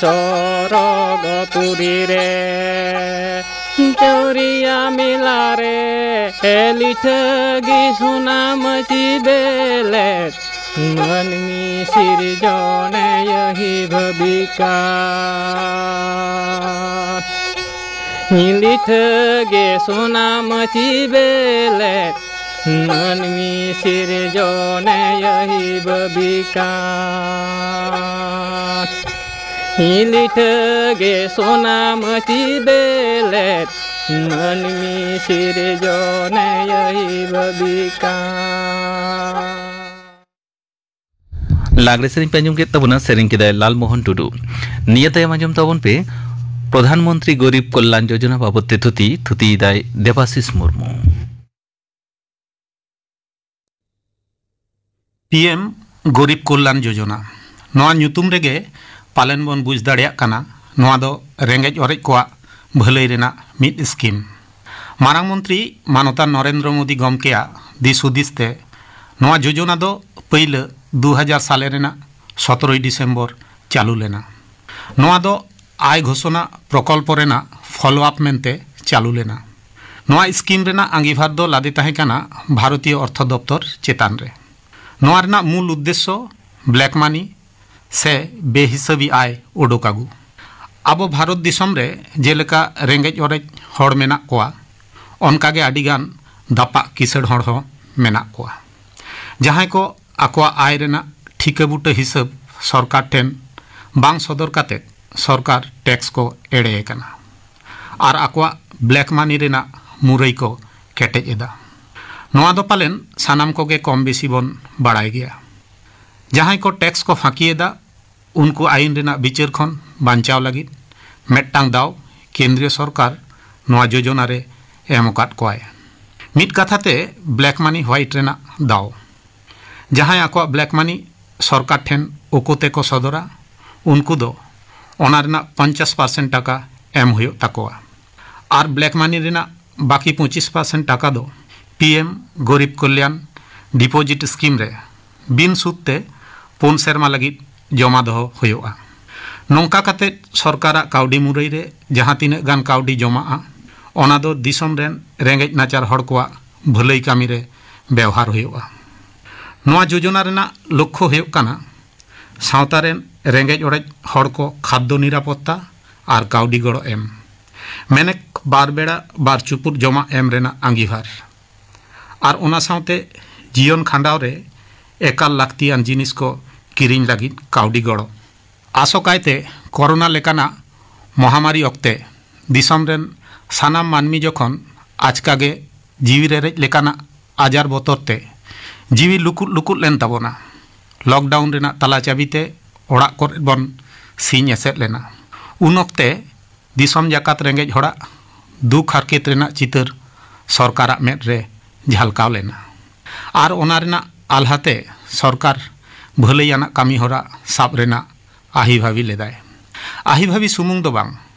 ᱥᱚᱨᱚᱜᱽ ᱯᱩᱨᱤ ᱨᱮ ᱪᱟᱹᱣᱨᱤᱭᱟ ᱢᱮᱞᱟ ᱨᱮ ᱞᱤᱴᱷᱟᱹ ᱜᱮ ᱥᱚᱱᱟᱢ ᱪᱤᱵᱮᱞᱮ, ᱢᱟᱹᱱᱢᱤ ᱥᱤᱨᱡᱚᱱᱮ ᱭᱟᱹᱦᱤ ᱵᱟᱹᱵᱤᱠᱟᱨ᱾ ᱞᱤᱴᱷᱟᱹ ᱜᱮ ᱥᱚᱱᱟᱢ ᱪᱤᱵᱮᱞᱮ, ᱢᱟᱹᱱᱢᱤ ᱥᱤᱨᱡᱚᱱᱮ ᱭᱟᱹᱦᱤ ᱵᱟᱹᱵᱤᱠᱟᱨ᱾ ᱞᱤᱴᱷᱟᱹ ᱜᱮ ᱥᱚᱱᱟᱢ ᱪᱤᱵᱮᱞᱮ, ᱢᱟᱹᱱᱢᱤ ᱥᱤᱨᱡᱚᱱᱮᱭ ᱵᱷᱟᱹᱵᱤ ᱠᱟᱱ᱾ ᱞᱟᱜᱽᱲᱮ ᱥᱮᱨᱮᱧ ᱯᱮ ᱟᱸᱡᱚᱢ ᱠᱮᱫ ᱛᱟᱵᱚᱱᱟ, ᱥᱮᱨᱮᱧ ᱠᱮᱫᱟᱭ ᱞᱟᱞ ᱢᱳᱦᱚᱱ ᱴᱩᱰᱩ᱾ ᱱᱤᱭᱟᱹ ᱛᱟᱭᱚᱢ ᱟᱸᱡᱚᱢ ᱛᱟᱵᱚᱱ ᱯᱮ ᱯᱨᱚᱫᱷᱟᱱ ᱢᱚᱱᱛᱨᱤ ᱜᱚᱨᱤᱵᱽ ᱠᱚᱞᱭᱟᱱ ᱡᱳᱡᱚᱱᱟ ᱵᱟᱵᱚᱫ ᱛᱮ ᱛᱷᱩᱛᱤ, ᱛᱷᱩᱛᱤᱭᱮᱫᱟᱭ ᱫᱮᱵᱟᱥᱤᱥ ᱢᱩᱨᱢᱩ᱾ ᱯᱤ ᱮᱢ ᱜᱚᱨᱤᱵᱽ ᱠᱚᱞᱭᱟᱱ ᱡᱳᱡᱚᱱᱟ, ᱱᱚᱣᱟ ᱧᱩᱛᱩᱢ ᱨᱮᱜᱮ ᱯᱟᱞᱮᱱ ᱵᱚᱱ ᱵᱩᱡᱽ ᱫᱟᱲᱮᱭᱟᱜ ᱠᱟᱱᱟ, ᱱᱚᱣᱟ ᱫᱚ ᱨᱮᱸᱜᱮᱡ ᱚᱨᱮᱡ ᱠᱚᱣᱟᱜ ᱵᱷᱟᱹᱞᱟᱹᱭ ᱨᱮᱱᱟᱜ ᱢᱤᱫ ᱥᱠᱤᱢ᱾ ᱢᱟᱨᱟᱝ ᱢᱚᱱᱛᱨᱤ ᱢᱟᱱᱚᱛᱟᱱ ᱱᱚᱨᱮᱱᱫᱨᱚ ᱢᱳᱫᱤ ᱜᱚᱢᱠᱮᱭᱟᱜ ᱫᱤᱥ ᱦᱩᱫᱤᱥ ᱛᱮ ᱱᱚᱣᱟ ᱡᱳᱡᱚᱱᱟ ᱫᱚ ᱯᱟᱹᱭᱞᱟᱹ ᱫᱩ ᱦᱟᱡᱟᱨ ᱥᱟᱞᱮ ᱨᱮᱱᱟᱜ ᱥᱚᱛᱨᱚᱭ ᱰᱤᱥᱮᱢᱵᱚᱨ ᱪᱟᱹᱞᱩ ᱞᱮᱱᱟ᱾ ᱱᱚᱣᱟ ᱫᱚ ᱟᱭ ᱜᱷᱳᱥᱚᱱᱟ ᱯᱨᱚᱠᱚᱞᱯᱚ ᱨᱮᱱᱟᱜ ᱯᱷᱚᱞᱳ ᱟᱯ ᱢᱮᱱᱛᱮ ᱪᱟᱹᱞᱩ ᱞᱮᱱᱟ᱾ ᱱᱚᱣᱟ ᱥᱠᱤᱢ ᱨᱮᱱᱟᱜ ᱟᱸᱜᱤᱵᱷᱟᱨ ᱫᱚ ᱞᱟᱫᱮ ᱛᱟᱦᱮᱸ ᱠᱟᱱᱟ ᱵᱷᱟᱨᱚᱛᱤᱭᱚ ᱚᱨᱛᱷᱚ ᱫᱚᱯᱛᱚᱨ ᱪᱮᱛᱟᱱ ᱨᱮ᱾ ᱱᱚᱣᱟ ᱨᱮᱱᱟᱜ ᱢᱩᱞ ᱩᱫᱽᱫᱮᱥᱥᱚ ᱵᱞᱮᱠ ᱢᱟᱱᱤ ᱥᱮ ᱵᱮᱦᱤᱥᱟᱹᱵᱤ ᱟᱭ ᱩᱰᱩᱠ ᱟᱹᱜᱩ᱾ ᱟᱵᱚ ᱵᱷᱟᱨᱚᱛ ᱫᱤᱥᱚᱢ ᱨᱮ ᱡᱮᱞᱮᱠᱟ ᱨᱮᱸᱜᱮᱡ ᱚᱨᱮᱡ ᱦᱚᱲ ᱢᱮᱱᱟᱜ ᱠᱚᱣᱟ, ᱚᱱᱠᱟᱜᱮ ᱟᱹᱰᱤᱜᱟᱱ ᱫᱟᱯᱟᱜ ᱠᱤᱥᱟᱹᱬ ᱦᱚᱲ ᱦᱚᱸ ᱢᱮᱱᱟᱜ ᱠᱚᱣᱟ, ᱡᱟᱦᱟᱸᱭ ᱠᱚ ᱟᱠᱚᱣᱟᱜ ᱟᱭ ᱨᱮᱱᱟᱜ ᱴᱷᱤᱠᱟᱹ ᱵᱩᱴᱟᱹ ᱦᱤᱥᱟᱹᱵ ᱥᱚᱨᱠᱟᱨ ᱴᱷᱮᱱ ᱵᱟᱝ ᱥᱚᱫᱚᱨ ᱠᱟᱛᱮ ᱥᱚᱨᱠᱟᱨ ᱴᱮᱠᱥ ᱠᱚ ᱮᱲᱮ ᱠᱟᱱᱟ ᱟᱨ ᱟᱠᱚᱣᱟᱜ ᱵᱞᱮᱠ ᱢᱟᱱᱤ ᱨᱮᱱᱟᱜ ᱢᱩᱨᱟᱹᱭ ᱠᱚ ᱠᱮᱴᱮᱡ ᱮᱫᱟ᱾ ᱱᱚᱣᱟ ᱫᱚ ᱯᱟᱞᱮᱱ ᱥᱟᱱᱟᱢ ᱠᱚᱜᱮ ᱠᱚᱢ ᱵᱮᱥᱤ ᱵᱚᱱ ᱵᱟᱲᱟᱭ ᱜᱮᱭᱟ᱾ ᱡᱟᱦᱟᱸᱭ ᱠᱚ ᱴᱮᱠᱥ ᱠᱚ ᱯᱷᱟᱸᱠᱤᱭᱮᱫᱟ, ᱩᱱᱠᱩ ᱟᱭᱤᱱ ᱨᱮᱱᱟᱜ ᱵᱤᱪᱟᱹᱨ ᱠᱷᱚᱱ ᱵᱟᱧᱪᱟᱣ ᱞᱟᱹᱜᱤᱫ ᱢᱤᱫᱴᱟᱝ ᱫᱟᱣ ᱠᱮᱱᱫᱨᱤᱭᱚ ᱥᱚᱨᱠᱟᱨ ᱱᱚᱣᱟ ᱡᱳᱡᱚᱱᱟ ᱨᱮ ᱮᱢ ᱟᱠᱟᱫ ᱠᱚᱣᱟᱭ᱾ ᱢᱤᱫ ᱠᱟᱛᱷᱟ ᱛᱮ, ᱵᱞᱮᱠ ᱢᱟᱱᱤ ᱦᱣᱟᱭᱤᱴ ᱨᱮᱱᱟᱜ ᱫᱟᱣ᱾ ᱡᱟᱦᱟᱸᱭ ᱟᱠᱚᱣᱟᱜ ᱵᱞᱮᱠ ᱢᱟᱱᱤ ᱥᱚᱨᱠᱟᱨ ᱴᱷᱮᱱ ᱳᱠᱳ ᱛᱮᱠᱚ ᱥᱚᱫᱚᱨᱟ, ᱩᱱᱠᱩ ᱫᱚ ᱚᱱᱟ ᱨᱮᱱᱟᱜ ᱯᱚᱧᱪᱟᱥ ᱯᱟᱨᱥᱮᱱᱴ ᱴᱟᱠᱟ ᱮᱢ ᱦᱩᱭᱩᱜ ᱛᱟᱠᱚᱣᱟ᱾ ᱟᱨ ᱵᱞᱮᱠ ᱢᱟᱱᱤ ᱨᱮᱱᱟᱜ ᱵᱟᱹᱠᱤ ᱯᱚᱸᱪᱤᱥ ᱯᱟᱨᱥᱮᱱᱴ ᱴᱟᱠᱟ ᱫᱚ ᱯᱤ ᱮᱢ ᱜᱚᱨᱤᱵᱽ ᱠᱚᱞᱭᱟᱱ ᱰᱤᱯᱚᱡᱤᱴ ᱥᱠᱤᱢ ᱨᱮ ᱵᱤᱱ ᱥᱩᱫ ᱛᱮ ᱯᱩᱱ ᱥᱮᱨᱢᱟ ᱞᱟᱹᱜᱤᱫ ᱡᱚᱢᱟ ᱫᱚᱦᱚ ᱦᱩᱭᱩᱜᱼᱟ᱾ ᱱᱚᱝᱠᱟ ᱠᱟᱛᱮ ᱥᱚᱨᱠᱟᱨᱟᱜ ᱠᱟᱹᱣᱰᱤ ᱢᱩᱨᱟᱹᱭ ᱨᱮ ᱡᱟᱦᱟᱸ ᱛᱤᱱᱟᱹᱜ ᱜᱟᱱ ᱠᱟᱹᱣᱰᱤ ᱡᱚᱢᱟᱜᱼᱟ, ᱚᱱᱟ ᱫᱚ ᱫᱤᱥᱚᱢ ᱨᱮᱱ ᱨᱮᱸᱜᱮᱡ ᱱᱟᱪᱟᱨ ᱦᱚᱲ ᱠᱚᱣᱟᱜ ᱵᱷᱟᱹᱞᱟᱹᱭ ᱠᱟᱹᱢᱤ ᱨᱮ ᱵᱮᱣᱦᱟᱨ ᱦᱩᱭᱩᱜᱼᱟ᱾ ᱱᱚᱣᱟ ᱡᱳᱡᱚᱱᱟ ᱨᱮᱱᱟᱜ ᱞᱚᱠᱠᱷᱚ ᱦᱩᱭᱩᱜ ᱠᱟᱱᱟ ᱥᱟᱶᱛᱟ ᱨᱮᱱ ᱨᱮᱸᱜᱮᱡ ᱚᱨᱮᱡ ᱦᱚᱲ ᱠᱚ ᱠᱷᱟᱫᱽᱫᱚ ᱱᱤᱨᱟᱯᱚᱛᱛᱟ ᱟᱨ ᱠᱟᱹᱣᱰᱤ ᱜᱚᱲᱚ ᱮᱢ, ᱢᱮᱱᱮᱠ ᱵᱟᱨ ᱵᱮᱲᱟ ᱵᱟᱨ ᱪᱩᱯᱩᱫ ᱡᱚᱢᱟᱜ ᱮᱢ ᱨᱮᱱᱟᱜ ᱟᱸᱜᱤᱵᱷᱟᱨ, ᱟᱨ ᱚᱱᱟ ᱥᱟᱶᱛᱮ ᱡᱤᱭᱚᱱ ᱠᱷᱟᱸᱰᱟᱣ ᱨᱮ ᱮᱠᱟᱞ ᱞᱟᱹᱠᱛᱤᱭᱟᱱ ᱡᱤᱱᱤᱥ ᱠᱚ ᱠᱤᱨᱤᱧ ᱞᱟᱹᱜᱤᱫ ᱠᱟᱹᱣᱰᱤ ᱜᱚᱲᱚ᱾ ᱟᱥᱚᱠᱟᱭᱛᱮ ᱠᱚᱨᱳᱱᱟ ᱞᱮᱠᱟᱱᱟᱜ ᱢᱚᱦᱟᱢᱟᱨᱤ ᱚᱠᱛᱮ ᱫᱤᱥᱚᱢ ᱨᱮᱱ ᱥᱟᱱᱟᱢ ᱢᱟᱹᱱᱢᱤ ᱡᱚᱠᱷᱚᱱ ᱟᱪᱠᱟ ᱜᱮ ᱡᱤᱣᱤ ᱨᱮᱨᱮᱡ ᱞᱮᱠᱟᱱᱟᱜ ᱟᱡᱟᱨ ᱵᱚᱛᱚᱨ ᱛᱮ ᱡᱤᱣᱤ ᱞᱩᱠᱩᱫ ᱞᱩᱠᱩᱫ ᱞᱮᱱ ᱛᱟᱵᱚᱱᱟ, ᱞᱚᱠᱰᱟᱣᱩᱱ ᱨᱮᱱᱟᱜ ᱛᱟᱞᱟ ᱪᱟᱹᱵᱤ ᱛᱮ ᱚᱲᱟᱜ ᱠᱚᱨᱮ ᱵᱚᱱ ᱥᱤᱧ ᱮᱥᱮᱫ ᱞᱮᱱᱟ᱾ ᱩᱱ ᱚᱠᱛᱮ ᱫᱤᱥᱚᱢ ᱡᱟᱠᱟᱛ ᱨᱮᱸᱜᱮᱡ ᱦᱚᱲᱟᱜ ᱫᱩᱠ ᱦᱟᱨᱠᱮᱛ ᱨᱮᱱᱟᱜ ᱪᱤᱛᱟᱹᱨ ᱥᱚᱨᱠᱟᱨᱟᱜ ᱢᱮᱫ ᱨᱮ ᱡᱷᱟᱞᱠᱟᱣ ᱞᱮᱱᱟ᱾ ᱟᱨ ᱚᱱᱟ ᱨᱮᱱᱟᱜ ᱟᱞᱦᱟᱛᱮ ᱥᱚᱨᱠᱟᱨ ᱵᱷᱟᱹᱞᱟᱹᱭ ᱟᱱᱟᱜ ᱠᱟᱹᱢᱤ ᱦᱚᱨᱟ ᱥᱟᱵ ᱨᱮᱱᱟᱜ ᱟᱹᱦᱤᱵᱷᱟᱹᱵᱤ ᱞᱮᱫᱟᱭ᱾ ᱟᱹᱦᱤᱵᱷᱟᱹᱵᱤ ᱥᱩᱢᱩᱝ ᱫᱚ ᱵᱟᱝ,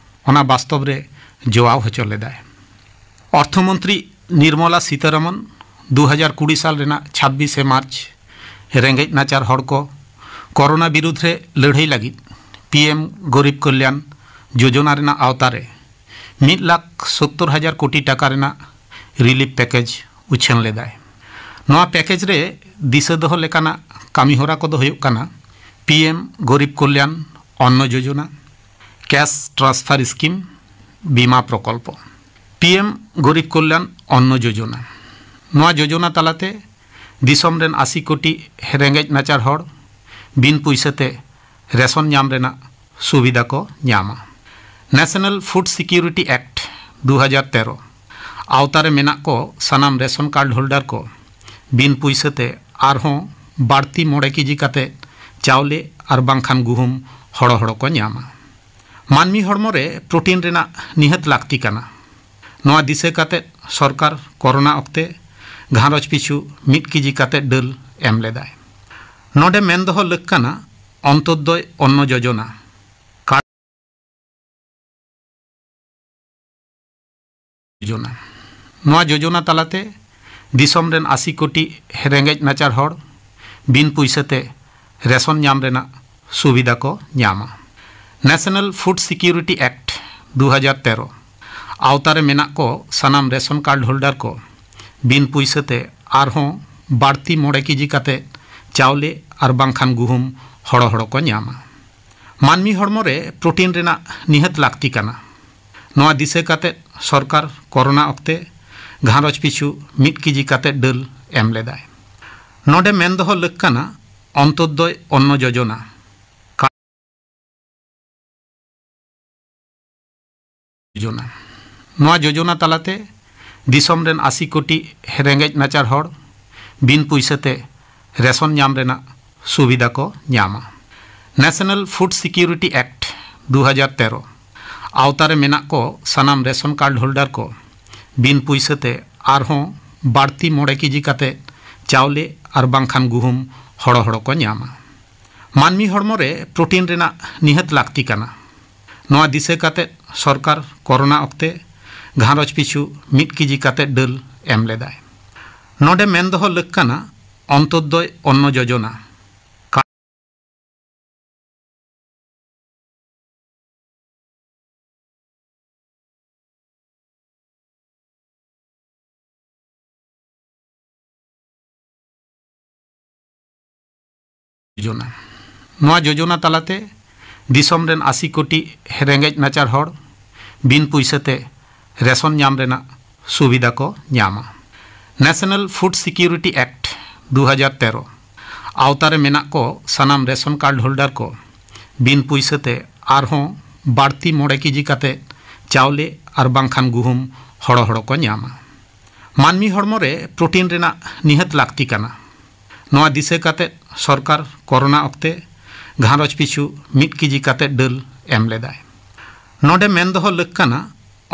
ᱚᱱᱟ ᱵᱟᱥᱛᱚᱵ ᱨᱮ ᱡᱚᱣᱟᱣ ᱦᱚᱪᱚ ᱞᱮᱫᱟᱭ᱾ ᱚᱨᱛᱷᱚᱢᱚᱱᱛᱨᱤ ᱱᱤᱨᱢᱚᱞᱟ ᱥᱤᱛᱟᱨᱟᱢᱚᱱ ᱫᱩ ᱦᱟᱡᱟᱨ ᱠᱩᱲᱤ ᱥᱟᱞ ᱨᱮᱱᱟᱜ ᱪᱷᱟᱵᱵᱤᱥᱮ ᱢᱟᱨᱪ ᱨᱮᱸᱜᱮᱡ ᱱᱟᱪᱟᱨ ᱦᱚᱲ ᱠᱚ ᱠᱳᱨᱳᱱᱟ ᱵᱤᱨᱩᱫᱽ ᱨᱮ ᱞᱟᱹᱲᱦᱟᱹᱭ ᱞᱟᱹᱜᱤᱫ ᱯᱤ ᱮᱢ ᱜᱚᱨᱤᱵᱽ ᱠᱚᱞᱭᱟᱱ ᱡᱳᱡᱚᱱᱟ ᱨᱮᱱᱟᱜ ᱟᱣᱛᱟ ᱨᱮ ᱢᱤᱫ ᱞᱟᱠᱷ ᱥᱳᱛᱛᱳᱨ ᱦᱟᱡᱟᱨ ᱠᱳᱴᱤ ᱴᱟᱠᱟ ᱨᱮᱱᱟᱜ ᱨᱤᱞᱤᱯ ᱯᱮᱠᱮᱡᱽ ᱩᱪᱷᱟᱹᱱ ᱞᱮᱫᱟᱭ᱾ ᱱᱚᱣᱟ ᱯᱮᱠᱮᱡᱽ ᱨᱮ ᱫᱤᱥᱟᱹ ᱫᱚᱦᱚ ᱞᱮᱠᱟᱱᱟᱜ ᱠᱟᱹᱢᱤ ᱦᱚᱨᱟ ᱠᱚᱫᱚ ᱦᱩᱭᱩᱜ ᱠᱟᱱᱟ ᱯᱤ ᱮᱢ ᱜᱚᱨᱤᱵᱽ ᱠᱚᱞᱭᱟᱱ ᱚᱱᱱᱚ ᱡᱳᱡᱚᱱᱟ, ᱠᱮᱥ ᱴᱨᱟᱱᱥᱯᱷᱟᱨ ᱥᱠᱤᱢ, ᱵᱤᱢᱟ ᱯᱨᱚᱠᱚᱞᱯᱚ᱾ ᱯᱤ ᱮᱢ ᱜᱚᱨᱤᱵᱽ ᱠᱚᱞᱭᱟᱱ ᱚᱱᱱᱚ ᱡᱳᱡᱚᱱᱟ, ᱱᱚᱣᱟ ᱡᱳᱡᱚᱱᱟ ᱛᱟᱞᱟᱛᱮ ᱫᱤᱥᱚᱢ ᱨᱮᱱ ᱟᱥᱤ ᱠᱳᱴᱤ ᱨᱮᱸᱜᱮᱡ ᱱᱟᱪᱟᱨ ᱦᱚᱲ ᱵᱤᱱ ᱯᱩᱭᱥᱟᱹ ᱛᱮ ᱨᱮᱥᱚᱱ ᱧᱟᱢ ᱨᱮᱱᱟᱜ ᱥᱩᱵᱤᱫᱷᱟ ᱠᱚ ᱧᱟᱢᱟ᱾ ᱱᱮᱥᱱᱟᱞ ᱯᱷᱩᱰ ᱥᱤᱠᱤᱭᱩᱨᱤᱴᱤ ᱮᱠᱴ ᱫᱩ ᱦᱟᱡᱟᱨ ᱛᱮᱨᱚ ᱟᱣᱛᱟ ᱨᱮ ᱢᱮᱱᱟᱜ ᱠᱚ ᱥᱟᱱᱟᱢ ᱨᱮᱥᱚᱱ ᱠᱟᱨᱰ ᱦᱳᱞᱰᱟᱨ ᱠᱚ ᱵᱤᱱ ᱯᱩᱭᱥᱟᱹ ᱛᱮ ᱟᱨᱦᱚᱸ ᱵᱟᱹᱲᱛᱤ ᱢᱚᱬᱮ ᱠᱮᱡᱤ ᱠᱟᱛᱮ ᱪᱟᱣᱞᱮ ᱟᱨ ᱵᱟᱝᱠᱷᱟᱱ ᱜᱩᱦᱩᱢ ᱦᱚᱲᱚ ᱦᱚᱲᱚ ᱠᱚ ᱧᱟᱢᱟ᱾ ᱢᱟᱹᱱᱢᱤ ᱦᱚᱲᱢᱚ ᱨᱮ ᱯᱨᱳᱴᱤᱱ ᱨᱮᱱᱟᱜ ᱱᱤᱦᱟᱹᱛ ᱞᱟᱹᱠᱛᱤ ᱠᱟᱱᱟ᱾ ᱱᱚᱣᱟ ᱫᱤᱥᱟᱹ ᱠᱟᱛᱮ ᱥᱚᱨᱠᱟᱨ ᱠᱳᱨᱳᱱᱟ ᱚᱠᱛᱮ ᱜᱷᱟᱨᱚᱸᱡᱽ ᱯᱤᱪᱷᱩ ᱢᱤᱫ ᱠᱮᱡᱤ ᱠᱟᱛᱮ ᱰᱟᱹᱞ ᱮᱢ ᱞᱮᱫᱟᱭ᱾ ᱱᱚᱰᱮ ᱢᱮᱱ ᱫᱚᱦᱚ ᱞᱟᱹᱠ ᱠᱟᱱᱟ, ᱚᱱᱛᱳᱫᱚᱭ ᱚᱱᱱᱚ ᱡᱳᱡᱚᱱᱟ ᱠᱟᱨᱰ ᱡᱳᱡᱚᱱᱟ᱾ ᱱᱚᱣᱟ ᱡᱳᱡᱚᱱᱟ ᱛᱟᱞᱟᱛᱮ ᱫᱤᱥᱚᱢ ᱨᱮᱱ ᱟᱥᱤ ᱠᱳᱴᱤ ᱨᱮᱸᱜᱮᱡ ᱱᱟᱪᱟᱨ ᱦᱚᱲ ᱵᱤᱱ ᱯᱩᱭᱥᱟᱹ ᱛᱮ ᱨᱮᱥᱚᱱ ᱧᱟᱢ ᱨᱮᱱᱟᱜ ᱥᱩᱵᱤᱫᱷᱟ ᱠᱚ ᱧᱟᱢᱟ᱾ ᱱᱮᱥᱱᱟᱞ ᱯᱷᱩᱰ ᱥᱤᱠᱤᱭᱩᱨᱤᱴᱤ ᱮᱠᱴ ᱫᱩ ᱦᱟᱡᱟᱨ ᱛᱮᱨᱚ ᱟᱣᱛᱟ ᱨᱮ ᱢᱮᱱᱟᱜ ᱠᱚ ᱥᱟᱱᱟᱢ ᱨᱮᱥᱚᱱ ᱠᱟᱨᱰ ᱦᱳᱞᱰᱟᱨ ᱠᱚ ᱵᱤᱱ ᱯᱩᱭᱥᱟᱹ ᱛᱮ ᱟᱨᱦᱚᱸ ᱵᱟᱹᱲᱛᱤ ᱢᱚᱬᱮ ᱠᱮᱡᱤ ᱠᱟᱛᱮ ᱪᱟᱣᱞᱮ ᱟᱨ ᱵᱟᱝᱠᱷᱟᱱ ᱜᱩᱦᱩᱢ ᱦᱚᱲᱚ ᱦᱚᱲᱚ ᱠᱚ ᱧᱟᱢᱟ᱾ ᱢᱟᱹᱱᱢᱤ ᱦᱚᱲᱢᱚ ᱨᱮ ᱯᱨᱳᱴᱤᱱ ᱨᱮᱱᱟᱜ ᱱᱤᱦᱟᱹᱛ ᱞᱟᱹᱠᱛᱤ ᱠᱟᱱᱟ᱾ ᱱᱚᱣᱟ ᱫᱤᱥᱟᱹ ᱠᱟᱛᱮ ᱥᱚᱨᱠᱟᱨ ᱠᱳᱨᱳᱱᱟ ᱚᱠᱛᱮ ᱜᱷᱟᱨᱚᱸᱡᱽ ᱯᱤᱪᱷᱩ ᱢᱤᱫ ᱠᱮᱡᱤ ᱠᱟᱛᱮ ᱰᱟᱹᱞ ᱮᱢ ᱞᱮᱫᱟᱭ᱾ ᱱᱚᱰᱮ ᱢᱮᱱ ᱫᱚᱦᱚ ᱞᱟᱹᱠ ᱠᱟᱱᱟ, ᱚᱱᱛᱳᱫᱚᱭ ᱚᱱᱱᱚ ᱡᱳᱡᱚᱱᱟ ᱠᱟᱨᱰ ᱡᱳᱡᱚᱱᱟ᱾ ᱱᱚᱣᱟ ᱡᱳᱡᱚᱱᱟ ᱛᱟᱞᱟᱛᱮ ᱫᱤᱥᱚᱢ ᱨᱮᱱ ᱟᱥᱤ ᱠᱳᱴᱤ ᱨᱮᱸᱜᱮᱡ ᱱᱟᱪᱟᱨ ᱦᱚᱲ ᱵᱤᱱ ᱯᱩᱭᱥᱟᱹ ᱛᱮ ᱨᱮᱥᱚᱱ ᱧᱟᱢ ᱨᱮᱱᱟᱜ ᱥᱩᱵᱤᱫᱷᱟ ᱠᱚ ᱧᱟᱢᱟ᱾ National Food Security Act ᱫᱩ ᱦᱟᱡᱟᱨ ᱛᱮᱨᱚ ᱟᱣᱛᱟ ᱨᱮ ᱢᱮᱱᱟᱜ ᱠᱚ ᱥᱟᱱᱟᱢ ᱨᱮᱥᱚᱱ ᱠᱟᱨᱰ ᱦᱳᱞᱰᱟᱨ ᱠᱚ ᱵᱤᱱ ᱯᱩᱭᱥᱟᱹ ᱛᱮ ᱟᱨᱦᱚᱸ ᱵᱟᱹᱲᱛᱤ ᱢᱚᱬᱮ ᱠᱮᱡᱤ ᱠᱟᱛᱮ ᱪᱟᱣᱞᱮ ᱟᱨ ᱵᱟᱝᱠᱷᱟᱱ ᱜᱩᱦᱩᱢ ᱦᱚᱲᱚ ᱦᱚᱲᱚ ᱠᱚ ᱧᱟᱢᱟ᱾ ᱢᱟᱹᱱᱢᱤ ᱦᱚᱲᱢᱚ ᱨᱮ ᱯᱨᱳᱴᱤᱱ ᱨᱮᱱᱟᱜ ᱱᱤᱦᱟᱹᱛ ᱞᱟᱹᱠᱛᱤ ᱠᱟᱱᱟ᱾ ᱱᱚᱣᱟ ᱫᱤᱥᱟᱹ ᱠᱟᱛᱮ ᱥᱚᱨᱠᱟᱨ ᱠᱚᱨᱳᱱᱟ ᱚᱠᱛᱮ ᱜᱷᱟᱨᱚᱸᱡᱽ ᱯᱤᱪᱷᱩ ᱢᱤᱫ ᱠᱮᱡᱤ ᱠᱟᱛᱮ ᱰᱟᱹᱞ ᱮᱢ ᱞᱮᱫᱟᱭ᱾ ᱱᱚᱰᱮ ᱢᱮᱱ ᱫᱚᱦᱚ ᱞᱟᱹᱠ ᱠᱟᱱᱟ, ᱚᱱᱛᱳᱫᱚᱭ ᱚᱱᱱᱚ ᱡᱳᱡᱚᱱᱟ ᱡᱳᱡᱚᱱᱟ᱾ ᱱᱚᱣᱟ ᱡᱳᱡᱚᱱᱟ ᱛᱟᱞᱟᱛᱮ ᱫᱤᱥᱚᱢ ᱨᱮᱱ ᱟᱥᱤ ᱠᱳᱴᱤ ᱨᱮᱸᱜᱮᱡ ᱱᱟᱪᱟᱨ ᱦᱚᱲ ᱵᱤᱱ ᱯᱩᱭᱥᱟᱹ ᱛᱮ ᱨᱮᱥᱚᱱ ᱧᱟᱢ ᱨᱮᱱᱟᱜ ᱥᱩᱵᱤᱫᱷᱟ ᱠᱚ ᱧᱟᱢᱟ᱾ National Food Security Act ᱫᱩ ᱦᱟᱡᱟᱨ ᱛᱮᱨᱚ ᱟᱣᱛᱟ ᱨᱮ ᱢᱮᱱᱟᱜ ᱠᱚ ᱥᱟᱱᱟᱢ ᱨᱮᱥᱚᱱ ᱠᱟᱨᱰ ᱦᱳᱞᱰᱟᱨ ᱠᱚ ᱵᱤᱱ ᱯᱩᱭᱥᱟᱹ ᱛᱮ ᱟᱨᱦᱚᱸ ᱵᱟᱹᱲᱛᱤ ᱢᱚᱬᱮ ᱠᱮᱡᱤ ᱠᱟᱛᱮ ᱪᱟᱣᱞᱮ ᱟᱨ ᱵᱟᱝᱠᱷᱟᱱ ᱜᱩᱦᱩᱢ ᱦᱚᱲᱚ ᱦᱚᱲᱚ ᱠᱚ ᱧᱟᱢᱟ᱾ ᱢᱟᱹᱱᱢᱤ ᱦᱚᱲᱢᱚ ᱨᱮ ᱯᱨᱳᱴᱤᱱ ᱨᱮᱱᱟᱜ ᱱᱤᱦᱟᱹᱛ ᱞᱟᱹᱠᱛᱤ ᱠᱟᱱᱟ᱾ ᱱᱚᱣᱟ ᱫᱤᱥᱟᱹ ᱠᱟᱛᱮ ᱥᱚᱨᱠᱟᱨ ᱠᱚᱨᱳᱱᱟ ᱚᱠᱛᱮ ᱜᱷᱟᱨᱚᱸᱡᱽ ᱯᱤᱪᱷᱩ ᱢᱤᱫ ᱠᱮᱡᱤ ᱠᱟᱛᱮ ᱰᱟᱹᱞ ᱮᱢ ᱞᱮᱫᱟᱭ᱾ ᱱᱚᱰᱮ ᱢᱮᱱ ᱫᱚᱦᱚ ᱞᱟᱹᱠ ᱠᱟᱱᱟ,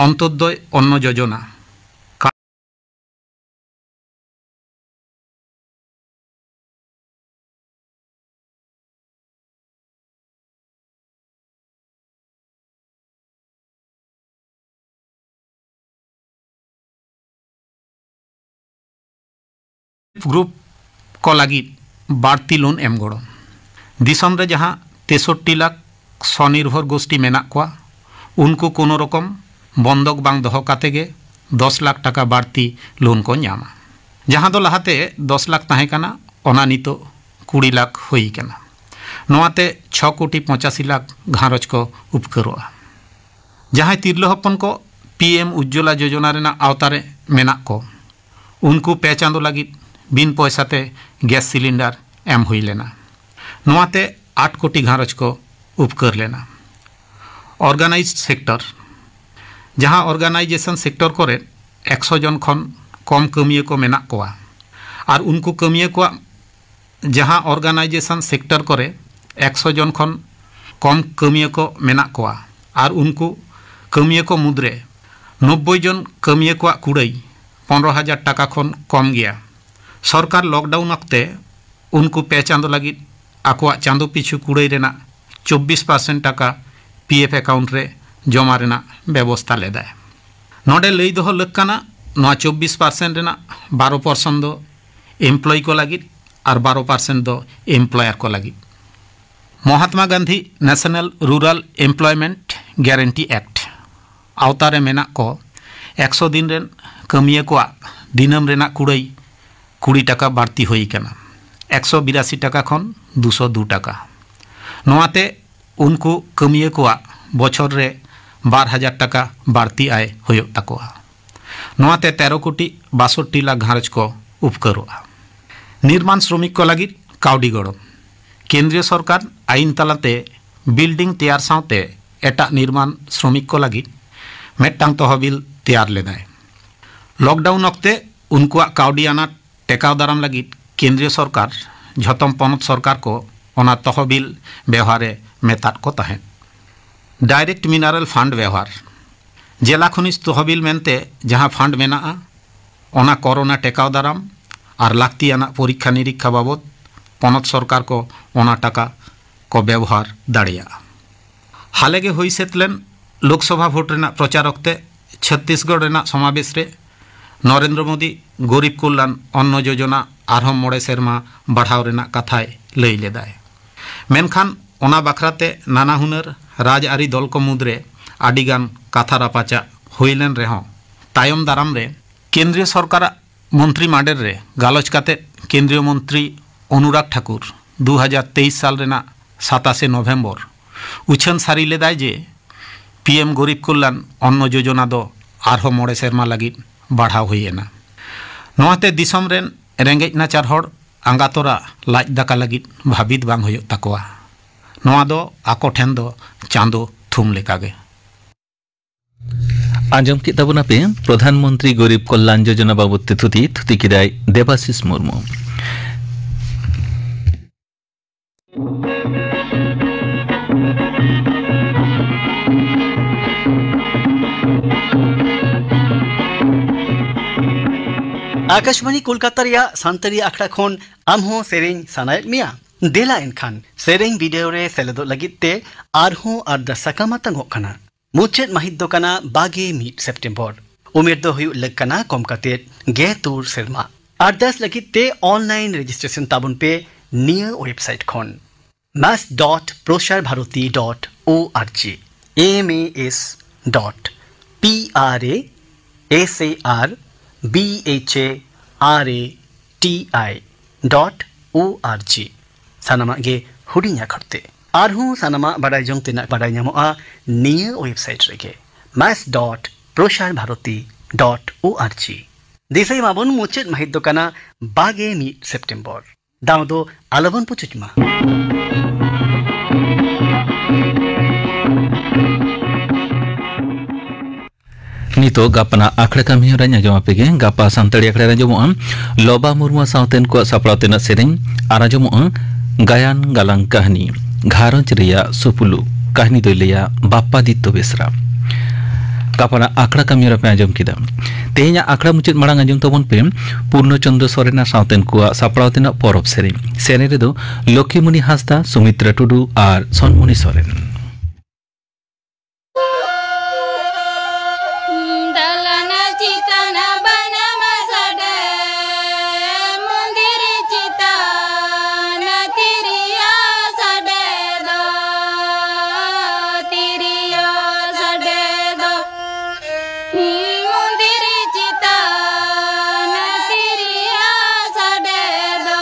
ᱚᱱᱛᱳᱫᱚᱭ ᱚᱱᱱᱚ ᱡᱳᱡᱚᱱᱟ ᱜᱨᱩᱯ ᱠᱚ ᱞᱟᱹᱜᱤᱫ ᱵᱟᱹᱲᱛᱤ ᱞᱳᱱ ᱮᱢ ᱜᱚᱲᱚ᱾ ᱫᱤᱥᱚᱢ ᱨᱮ ᱡᱟᱦᱟᱸ ᱛᱮᱥᱚᱴᱴᱤ ᱞᱟᱠᱷ ᱥᱚᱱᱤᱨᱵᱷᱚᱨ ᱜᱳᱥᱴᱤ ᱢᱮᱱᱟᱜ ᱠᱚᱣᱟ, ᱩᱱᱠᱩ ᱠᱳᱱᱳ ᱨᱚᱠᱚᱢ ᱵᱚᱱᱫᱚᱠ ᱵᱟᱝ ᱫᱚᱦᱚ ᱠᱟᱛᱮ ᱜᱮ ᱫᱚᱥ ᱞᱟᱠᱷ ᱴᱟᱠᱟ ᱵᱟᱹᱲᱛᱤ ᱞᱳᱱ ᱠᱚ ᱧᱟᱢᱟ᱾ ᱡᱟᱦᱟᱸ ᱫᱚ ᱞᱟᱦᱟᱛᱮ ᱫᱚᱥ ᱞᱟᱠᱷ ᱛᱟᱦᱮᱸ ᱠᱟᱱᱟ, ᱚᱱᱟ ᱱᱤᱛᱚᱜ ᱠᱩᱲᱤ ᱞᱟᱠᱷ ᱦᱩᱭ ᱟᱠᱟᱱᱟ᱾ ᱱᱚᱣᱟᱛᱮ ᱪᱷᱚ ᱠᱳᱴᱤ ᱯᱚᱸᱪᱟᱥᱤ ᱞᱟᱠᱷ ᱜᱷᱟᱨᱚᱸᱡᱽ ᱠᱚ ᱩᱯᱠᱟᱹᱨᱚᱜᱼᱟ᱾ ᱡᱟᱦᱟᱸᱭ ᱛᱤᱨᱞᱟᱹ ᱦᱚᱯᱚᱱ ᱠᱚ ᱯᱤ ᱮᱢ ᱩᱡᱽᱡᱚᱞᱟ ᱡᱳᱡᱚᱱᱟ ᱨᱮᱱᱟᱜ ᱟᱣᱛᱟ ᱨᱮ ᱢᱮᱱᱟᱜ ᱠᱚ, ᱩᱱᱠᱩ ᱯᱮ ᱪᱟᱸᱫᱳ ᱞᱟᱹᱜᱤᱫ ᱵᱤᱱ ᱯᱚᱭᱥᱟ ᱛᱮ ᱜᱮᱥ ᱥᱤᱞᱤᱱᱰᱟᱨ ᱮᱢ ᱦᱩᱭ ᱞᱮᱱᱟ᱾ ᱱᱚᱣᱟᱛᱮ ᱟᱴ ᱠᱳᱴᱤ ᱜᱷᱟᱨᱚᱸᱡᱽ ᱠᱚ ᱩᱯᱠᱟᱹᱨ ᱞᱮᱱᱟ᱾ Organized sector, ᱡᱟᱦᱟᱸ ᱚᱨᱜᱟᱱᱟᱭᱡᱮᱥᱚᱱ ᱥᱮᱠᱴᱚᱨ ᱠᱚᱨᱮ ᱮᱠᱥᱚ ᱡᱚᱱ ᱠᱷᱚᱱ ᱠᱚᱢ ᱠᱟᱹᱢᱤᱭᱟᱹ ᱠᱚ ᱢᱮᱱᱟᱜ ᱠᱚᱣᱟ ᱟᱨ ᱩᱱᱠᱩ ᱠᱟᱹᱢᱤᱭᱟᱹ ᱠᱚᱣᱟᱜ ᱡᱟᱦᱟᱸ ᱚᱨᱜᱟᱱᱟᱭᱡᱮᱥᱚᱱ ᱥᱮᱠᱴᱚᱨ ᱠᱚᱨᱮ ᱮᱠᱥᱚ ᱡᱚᱱ ᱠᱷᱚᱱ ᱠᱚᱢ ᱠᱟᱹᱢᱤᱭᱟᱹ ᱠᱚ ᱢᱮᱱᱟᱜ ᱠᱚᱣᱟ ᱟᱨ ᱩᱱᱠᱩ ᱠᱟᱹᱢᱤᱭᱟᱹ ᱠᱚ ᱢᱩᱫᱽᱨᱮ ᱱᱚᱵᱵᱳᱭ ᱡᱚᱱ ᱠᱟᱹᱢᱤᱭᱟᱹ ᱠᱚᱣᱟᱜ ᱠᱩᱲᱟᱹᱭ ᱯᱚᱱᱨᱚ ᱦᱟᱡᱟᱨ ᱴᱟᱠᱟ ᱠᱷᱚᱱ ᱠᱚᱢ ᱜᱮᱭᱟ᱾ ᱥᱚᱨᱠᱟᱨ ᱞᱚᱠᱰᱟᱣᱩᱱ ᱚᱠᱛᱮ ᱩᱱᱠᱩ ᱯᱮ ᱪᱟᱸᱫᱚ ᱞᱟᱹᱜᱤᱫ ᱟᱠᱚᱣᱟᱜ ᱪᱟᱸᱫᱚ ᱯᱤᱪᱷᱩ ᱠᱩᱲᱟᱹᱭ ᱨᱮᱱᱟᱜ ᱪᱚᱵᱵᱤᱥ ᱯᱟᱨᱥᱮᱱᱴ ᱴᱟᱠᱟ ᱯᱤ ᱮᱯᱷ ᱮᱠᱟᱣᱩᱱᱴ ᱨᱮ ᱡᱚᱢᱟ ᱨᱮᱱᱟᱜ ᱵᱮᱵᱚᱥᱛᱟ ᱞᱮᱫᱟᱭ᱾ ᱱᱚᱰᱮ ᱞᱟᱹᱭ ᱫᱚᱦᱚ ᱞᱟᱹᱠ ᱠᱟᱱᱟ, ᱱᱚᱣᱟ ᱪᱚᱵᱵᱤᱥ ᱯᱟᱨᱥᱮᱱᱴ ᱨᱮᱱᱟᱜ ᱵᱟᱨᱚ ᱯᱟᱨᱥᱮᱱᱴ ᱫᱚ ᱮᱢᱯᱞᱚᱭ ᱠᱚ ᱞᱟᱹᱜᱤᱫ ᱟᱨ ᱵᱟᱨᱚ ᱯᱟᱨᱥᱮᱱᱴ ᱫᱚ ᱮᱢᱯᱞᱚᱭᱟᱨ ᱠᱚ ᱞᱟᱹᱜᱤᱫ᱾ Mahatma Gandhi national rural employment guarantee act ᱟᱣᱛᱟ ᱨᱮ ᱢᱮᱱᱟᱜ ᱠᱚ ᱮᱠᱥᱚ ᱫᱤᱱ ᱨᱮᱱ ᱠᱟᱹᱢᱤᱭᱟᱹ ᱠᱚᱣᱟᱜ ᱫᱤᱱᱟᱹᱢ ᱨᱮᱱᱟᱜ ᱠᱩᱲᱟᱹᱭ ᱠᱩᱲᱤ ᱴᱟᱠᱟ ᱵᱟᱹᱲᱛᱤ ᱦᱩᱭ ᱟᱠᱟᱱᱟ, ᱮᱠᱥᱚ ᱵᱤᱨᱟᱥᱤ ᱴᱟᱠᱟ ᱠᱷᱚᱱ ᱫᱩᱥᱚ ᱫᱩ ᱴᱟᱠᱟ᱾ ᱱᱚᱣᱟᱛᱮ ᱩᱱᱠᱩ ᱠᱟᱹᱢᱤᱭᱟᱹ ᱠᱚᱣᱟᱜ ᱵᱚᱪᱷᱚᱨ ᱨᱮ ᱵᱟᱨ ᱦᱟᱡᱟᱨ ᱴᱟᱠᱟ ᱵᱟᱹᱲᱛᱤ ᱟᱭ ᱦᱩᱭᱩᱜ ᱛᱟᱠᱚᱣᱟ᱾ ᱱᱚᱣᱟᱛᱮ ᱛᱮᱨᱚ ᱠᱳᱴᱤ ᱵᱟᱥᱚᱴᱴᱤ ᱞᱟᱠᱷ ᱜᱷᱟᱨᱚᱸᱡᱽ ᱠᱚ ᱩᱯᱠᱟᱹᱨᱚᱜᱼᱟ᱾ ᱱᱤᱨᱢᱟᱱ ᱥᱨᱚᱢᱤᱠ ᱠᱚ ᱞᱟᱹᱜᱤᱫ ᱠᱟᱹᱣᱰᱤ ᱜᱚᱲᱚ᱾ ᱠᱮᱱᱫᱨᱤᱭᱚ ᱥᱚᱨᱠᱟᱨ ᱟᱭᱤᱱ ᱛᱟᱞᱟᱛᱮ ᱵᱤᱞᱰᱤᱝ ᱛᱮᱭᱟᱨ ᱥᱟᱶᱛᱮ ᱮᱴᱟᱜ ᱱᱤᱨᱢᱟᱱ ᱥᱨᱚᱢᱤᱠ ᱠᱚ ᱞᱟᱹᱜᱤᱫ ᱢᱤᱫᱴᱟᱝ ᱛᱚᱦᱚᱵᱤᱞ ᱛᱮᱭᱟᱨ ᱞᱮᱫᱟᱭ᱾ ᱞᱚᱠᱰᱟᱣᱩᱱ ᱚᱠᱛᱮ ᱩᱱᱠᱩᱣᱟᱜ ᱠᱟᱹᱣᱰᱤ ᱟᱱᱟᱴ ᱴᱮᱠᱟᱣ ᱫᱟᱨᱟᱢ ᱞᱟᱹᱜᱤᱫ ᱠᱮᱱᱫᱨᱤᱭᱚ ᱥᱚᱨᱠᱟᱨ ᱡᱷᱚᱛᱚᱢ ᱯᱚᱱᱚᱛ ᱥᱚᱨᱠᱟᱨ ᱠᱚ ᱚᱱᱟ ᱛᱚᱦᱚᱵᱤᱞ ᱵᱮᱣᱦᱟᱨ ᱮ ᱢᱮᱛᱟᱫ ᱠᱚ ᱛᱟᱦᱮᱸᱫ᱾ ᱰᱟᱭᱨᱮᱠᱴ ᱢᱤᱱᱟᱨᱟᱞ ᱯᱷᱟᱱᱰ ᱵᱮᱣᱦᱟᱨ᱾ ᱡᱮᱞᱟ ᱠᱷᱚᱱᱤᱡ ᱛᱚᱦᱚᱵᱤᱞ ᱢᱮᱱᱛᱮ ᱡᱟᱦᱟᱸ ᱯᱷᱟᱱᱰ ᱢᱮᱱᱟᱜᱼᱟ, ᱚᱱᱟ ᱠᱚᱨᱳᱱᱟ ᱴᱮᱠᱟᱣ ᱫᱟᱨᱟᱢ ᱟᱨ ᱞᱟᱹᱠᱛᱤᱭᱟᱱᱟᱜ ᱯᱚᱨᱤᱠᱠᱷᱟ ᱱᱤᱨᱤᱠᱠᱷᱟ ᱵᱟᱵᱚᱫ ᱯᱚᱱᱚᱛ ᱥᱚᱨᱠᱟᱨ ᱠᱚ ᱚᱱᱟ ᱴᱟᱠᱟ ᱠᱚ ᱵᱮᱵᱚᱦᱟᱨ ᱫᱟᱲᱮᱭᱟᱜᱼᱟ᱾ ᱦᱟᱞᱮ ᱜᱮ ᱦᱩᱭ ᱥᱟᱹᱛ ᱞᱮᱱ ᱞᱳᱠᱥᱚᱵᱷᱟ ᱵᱷᱳᱴ ᱨᱮᱱᱟᱜ ᱯᱨᱚᱪᱟᱨ ᱚᱠᱛᱮ ᱪᱷᱚᱛᱛᱤᱥᱜᱚᱲ ᱨᱮᱱᱟᱜ ᱥᱚᱢᱟᱵᱮᱥ ᱨᱮ ᱱᱚᱨᱮᱱᱫᱨᱚ ᱢᱳᱫᱤ ᱜᱚᱨᱤᱵ ᱠᱚᱞᱞᱟᱱ ᱚᱱᱱᱚ ᱡᱳᱡᱚᱱᱟ ᱟᱨᱦᱚᱸ ᱢᱚᱬᱮ ᱥᱮᱨᱢᱟ ᱵᱟᱲᱦᱟᱣ ᱨᱮᱱᱟᱜ ᱠᱟᱛᱷᱟᱭ ᱞᱟᱹᱭ ᱞᱮᱫᱟᱭ᱾ ᱢᱮᱱᱠᱷᱟᱱ ᱚᱱᱟ ᱵᱟᱠᱷᱨᱟᱛᱮ ᱱᱟᱱᱟ ᱦᱩᱱᱟᱹᱨ ᱨᱟᱡᱽᱟᱹᱨᱤ ᱫᱚᱞ ᱠᱚ ᱢᱩᱫᱽᱨᱮ ᱟᱹᱰᱤᱜᱟᱱ ᱠᱟᱛᱷᱟ ᱨᱟᱯᱟᱪᱟᱜ ᱦᱩᱭ ᱞᱮᱱ ᱨᱮᱦᱚᱸ, ᱛᱟᱭᱚᱢ ᱫᱟᱨᱟᱢ ᱨᱮ ᱠᱮᱱᱫᱨᱤᱭᱚ ᱥᱚᱨᱠᱟᱨᱟᱜ ᱢᱚᱱᱛᱨᱤ ᱢᱟᱰᱮᱨ ᱨᱮ ᱜᱟᱞᱚᱪ ᱠᱟᱛᱮ ᱠᱮᱱᱫᱨᱤᱭᱚ ᱢᱚᱱᱛᱨᱤ ᱚᱱᱩᱨᱟᱜᱽ ᱴᱷᱟᱠᱩᱨ ᱫᱩ ᱦᱟᱡᱟᱨ ᱛᱮᱭᱤᱥ ᱥᱟᱞ ᱨᱮᱱᱟᱜ ᱥᱟᱛᱟᱥᱮ ᱱᱚᱵᱷᱮᱢᱵᱚᱨ ᱩᱪᱷᱟᱹᱱ ᱥᱟᱹᱨᱤ ᱞᱮᱫᱟᱭ ᱡᱮ ᱯᱤ ᱮᱢ ᱜᱚᱨᱤᱵ ᱠᱚᱞᱞᱟᱱ ᱚᱱᱱᱚ ᱡᱳᱡᱚᱱᱟ ᱫᱚ ᱟᱨᱦᱚᱸ ᱢᱚᱬᱮ ᱥᱮᱨᱢᱟ ᱞᱟᱹᱜᱤᱫ ᱵᱟᱲᱦᱟᱣ ᱦᱩᱭ ᱮᱱᱟ᱾ ᱱᱚᱣᱟᱛᱮ ᱫᱤᱥᱚᱢ ᱨᱮᱱ ᱨᱮᱸᱜᱮᱡ ᱱᱟᱪᱟᱨ ᱦᱚᱲ ᱟᱸᱜᱟᱛᱚᱨᱟ ᱞᱟᱡ ᱫᱟᱠᱟ ᱞᱟᱹᱜᱤᱫ ᱵᱷᱟᱹᱵᱤᱛ ᱵᱟᱝ ᱦᱩᱭᱩᱜ ᱛᱟᱠᱚᱣᱟ᱾ ᱱᱚᱣᱟ ᱫᱚ ᱟᱠᱚ ᱴᱷᱮᱱ ᱫᱚ ᱪᱟᱸᱫᱚ ᱛᱷᱩᱢ ᱞᱮᱠᱟᱜᱮ᱾ ᱟᱸᱡᱚᱢ ᱠᱮᱫ ᱛᱟᱵᱚᱱᱟᱯᱮ ᱯᱨᱚᱫᱷᱟᱱ ᱢᱚᱱᱛᱨᱤ ᱜᱚᱨᱤᱵᱽ ᱠᱚᱞᱭᱟᱱ ᱡᱳᱡᱚᱱᱟ ᱵᱟᱵᱚᱫ ᱛᱮ ᱛᱷᱩᱛᱤ᱾ ᱛᱷᱩᱛᱤ ᱠᱮᱫᱟᱭ ᱫᱮᱵᱟᱥᱤᱥ ᱢᱩᱨᱢᱩ᱾ ᱟᱠᱟᱥᱵᱟᱬᱤ ᱠᱳᱞᱠᱟᱛᱟ ᱨᱮᱭᱟᱜ ᱥᱟᱱᱛᱟᱲᱤ ᱟᱠᱷᱲᱟ ᱠᱷᱚᱱ ᱟᱢ ᱦᱚᱸ ᱥᱮᱨᱮᱧ ᱥᱟᱱᱟᱭᱮᱫ ᱢᱮᱭᱟ? ᱫᱮᱞᱟ ᱮᱱᱠᱷᱟᱱ ᱥᱮᱨᱮᱧ ᱵᱤᱰᱟᱹᱣ ᱨᱮ ᱥᱮᱞᱮᱫᱚᱜ ᱞᱟᱹᱜᱤᱫ ᱛᱮ ᱟᱨᱦᱚᱸ ᱟᱨᱫᱟᱥ ᱥᱟᱠᱟᱢ ᱟᱛᱟᱝᱚᱜ ᱠᱟᱱᱟ᱾ ᱢᱩᱪᱟᱹᱫ ᱢᱟᱹᱦᱤᱛ ᱫᱚ ᱠᱟᱱᱟ ᱵᱟᱜᱮ ᱢᱤᱫ ᱥᱮᱯᱴᱮᱢᱵᱚᱨ᱾ ᱩᱢᱮᱨ ᱫᱚ ᱦᱩᱭᱩᱜ ᱞᱟᱹᱠ ᱠᱟᱱᱟ ᱠᱚᱢ ᱠᱟᱛᱮ ᱜᱮ ᱛᱩᱨ ᱥᱮᱨᱢᱟ᱾ ᱟᱨᱫᱟᱥ ᱞᱟᱹᱜᱤᱫ ᱛᱮ online registration ᱛᱟᱵᱚᱱ ᱯᱮ ᱱᱤᱭᱟᱹ website ᱠᱷᱚᱱ, mass dot prasar bharati dot org, M A S dot P R A S A R B H A R A T I dot org᱾ ᱥᱟᱱᱟᱢᱟᱜ ᱜᱮ ᱦᱩᱰᱤᱧ ᱟᱠᱷᱚᱨ ᱛᱮ᱾ ᱟᱨᱦᱚᱸ ᱥᱟᱱᱟᱢᱟᱜ ᱵᱟᱰᱟᱭ ᱡᱚᱝ ᱛᱮᱱᱟᱜ ᱵᱟᱰᱟᱭ ᱧᱟᱢᱚᱜᱼᱟ ᱱᱤᱭᱟᱹ website ᱨᱮᱜᱮ, mass dot prasar bharati dot org᱾ ᱫᱤᱥᱟᱹᱭ ᱢᱟᱵᱚᱱ, ᱢᱩᱪᱟᱹᱫ ᱢᱟᱹᱦᱤᱛ ᱫᱚ ᱠᱟᱱᱟ ᱵᱟᱜᱮ ᱢᱤᱫ ᱥᱮᱯᱴᱮᱢᱵᱚᱨ᱾ ᱫᱟᱣ ᱫᱚ ᱟᱞᱚᱵᱚᱱ ᱯᱩᱪᱩᱡ ᱢᱟ᱾ ᱱᱤᱛᱚᱜ ᱜᱟᱯᱟᱱᱟᱜ ᱟᱠᱷᱲᱟ ᱠᱟᱹᱢᱤ ᱦᱚᱨᱟᱧ ᱟᱸᱡᱚᱢ ᱟᱯᱮ ᱜᱮ᱾ ᱜᱟᱯᱟ ᱥᱟᱱᱛᱟᱲᱤ ᱟᱠᱷᱲᱟ ᱨᱮ ᱟᱸᱡᱚᱢᱚᱜᱼᱟ ᱞᱚᱵᱟ ᱢᱩᱨᱢᱩ ᱥᱟᱶᱛᱮᱱ ᱠᱚᱣᱟᱜ ᱥᱟᱯᱲᱟᱣ ᱛᱮᱱᱟᱜ ᱥᱮᱨᱮᱧ ᱟᱨ ᱟᱸᱡᱚᱢᱚᱜᱼᱟ ᱜᱟᱭᱟᱱ ᱜᱟᱞᱟᱝ ᱠᱟᱹᱦᱱᱤ ᱜᱷᱟᱨᱚᱸᱡᱽ ᱨᱮᱭᱟᱜ ᱥᱩᱯᱩᱞᱩ᱾ ᱠᱟᱹᱦᱱᱤ ᱫᱚᱭ ᱞᱟᱹᱭᱟ ᱵᱟᱯᱯᱟᱫᱤᱛᱛᱚ ᱵᱮᱥᱨᱟ᱾ ᱜᱟᱯᱟᱱᱟᱜ ᱟᱠᱷᱲᱟ ᱠᱟᱹᱢᱤ ᱦᱚᱨᱟ ᱯᱮ ᱟᱸᱡᱚᱢ ᱠᱮᱫᱟ᱾ ᱛᱮᱦᱮᱧᱟᱜ ᱟᱠᱷᱲᱟ ᱢᱩᱪᱟᱹᱫ ᱢᱟᱲᱟᱝ ᱟᱸᱡᱚᱢ ᱛᱟᱵᱚᱱ ᱯᱮ ᱯᱩᱨᱱᱚ ᱪᱚᱱᱫᱨᱚ ᱥᱚᱨᱮᱱ ᱟᱨ ᱥᱟᱶᱛᱮᱱ ᱠᱚᱣᱟᱜ ᱥᱟᱯᱲᱟᱣ ᱛᱮᱱᱟᱜ ᱯᱚᱨᱚᱵᱽ ᱥᱮᱨᱮᱧ᱾ ᱥᱮᱨᱮᱧ ᱨᱮᱫᱚ ᱞᱚᱠᱠᱷᱤᱢᱩᱱᱤ ᱦᱟᱸᱥᱫᱟ, ᱥᱩᱢᱤᱛᱨᱟ ᱴᱩᱰᱩ ᱟᱨ ᱥᱚᱱᱢᱩᱱᱤ ᱥᱚᱨᱮᱱ᱾ ᱫᱟᱞᱟᱱ ᱪᱮᱛᱟᱱ ᱵᱟᱱᱟᱢ ᱥᱟᱰᱮ, ᱢᱚᱱᱫᱤᱨ ᱪᱮᱛᱟᱱ ᱛᱤᱨᱭᱳ ᱥᱟᱰᱮ ᱫᱚ, ᱛᱤᱨᱭᱳ ᱥᱟᱰᱮ ᱫᱚ, ᱢᱚᱱᱫᱤᱨ ᱪᱮᱛᱟᱱ ᱛᱤᱨᱭᱳ ᱥᱟᱰᱮ ᱫᱚ᱾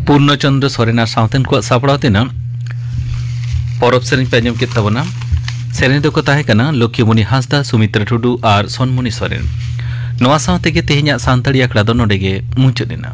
ᱯᱩᱨᱱᱚ ᱪᱚᱱᱫᱨᱚ ᱥᱚᱨᱮᱱ ᱟᱨ ᱥᱟᱶᱛᱮᱱ ᱠᱚᱣᱟᱜ ᱥᱟᱯᱲᱟᱣ ᱛᱮᱱᱟᱜ ᱯᱚᱨᱚᱵᱽ ᱥᱮᱨᱮᱧ ᱯᱮ ᱟᱸᱡᱚᱢ ᱠᱮᱫ ᱛᱟᱵᱚᱱᱟ᱾ ᱥᱮᱨᱮᱧ ᱫᱚᱠᱚ ᱛᱟᱦᱮᱸ ᱠᱟᱱᱟ ᱞᱚᱠᱠᱷᱤᱢᱩᱱᱤ ᱦᱟᱸᱥᱫᱟ, ᱥᱩᱢᱤᱛᱨᱟ ᱴᱩᱰᱩ ᱟᱨ ᱥᱚᱱᱢᱩᱱᱤ ᱥᱚᱨᱮᱱ᱾ ᱱᱚᱣᱟ ᱥᱟᱶ ᱛᱮᱜᱮ ᱛᱮᱦᱮᱧᱟᱜ ᱥᱟᱱᱛᱟᱲᱤ ᱟᱠᱷᱲᱟ ᱫᱚ ᱱᱚᱰᱮ ᱜᱮ ᱢᱩᱪᱟᱹᱫ ᱮᱱᱟ᱾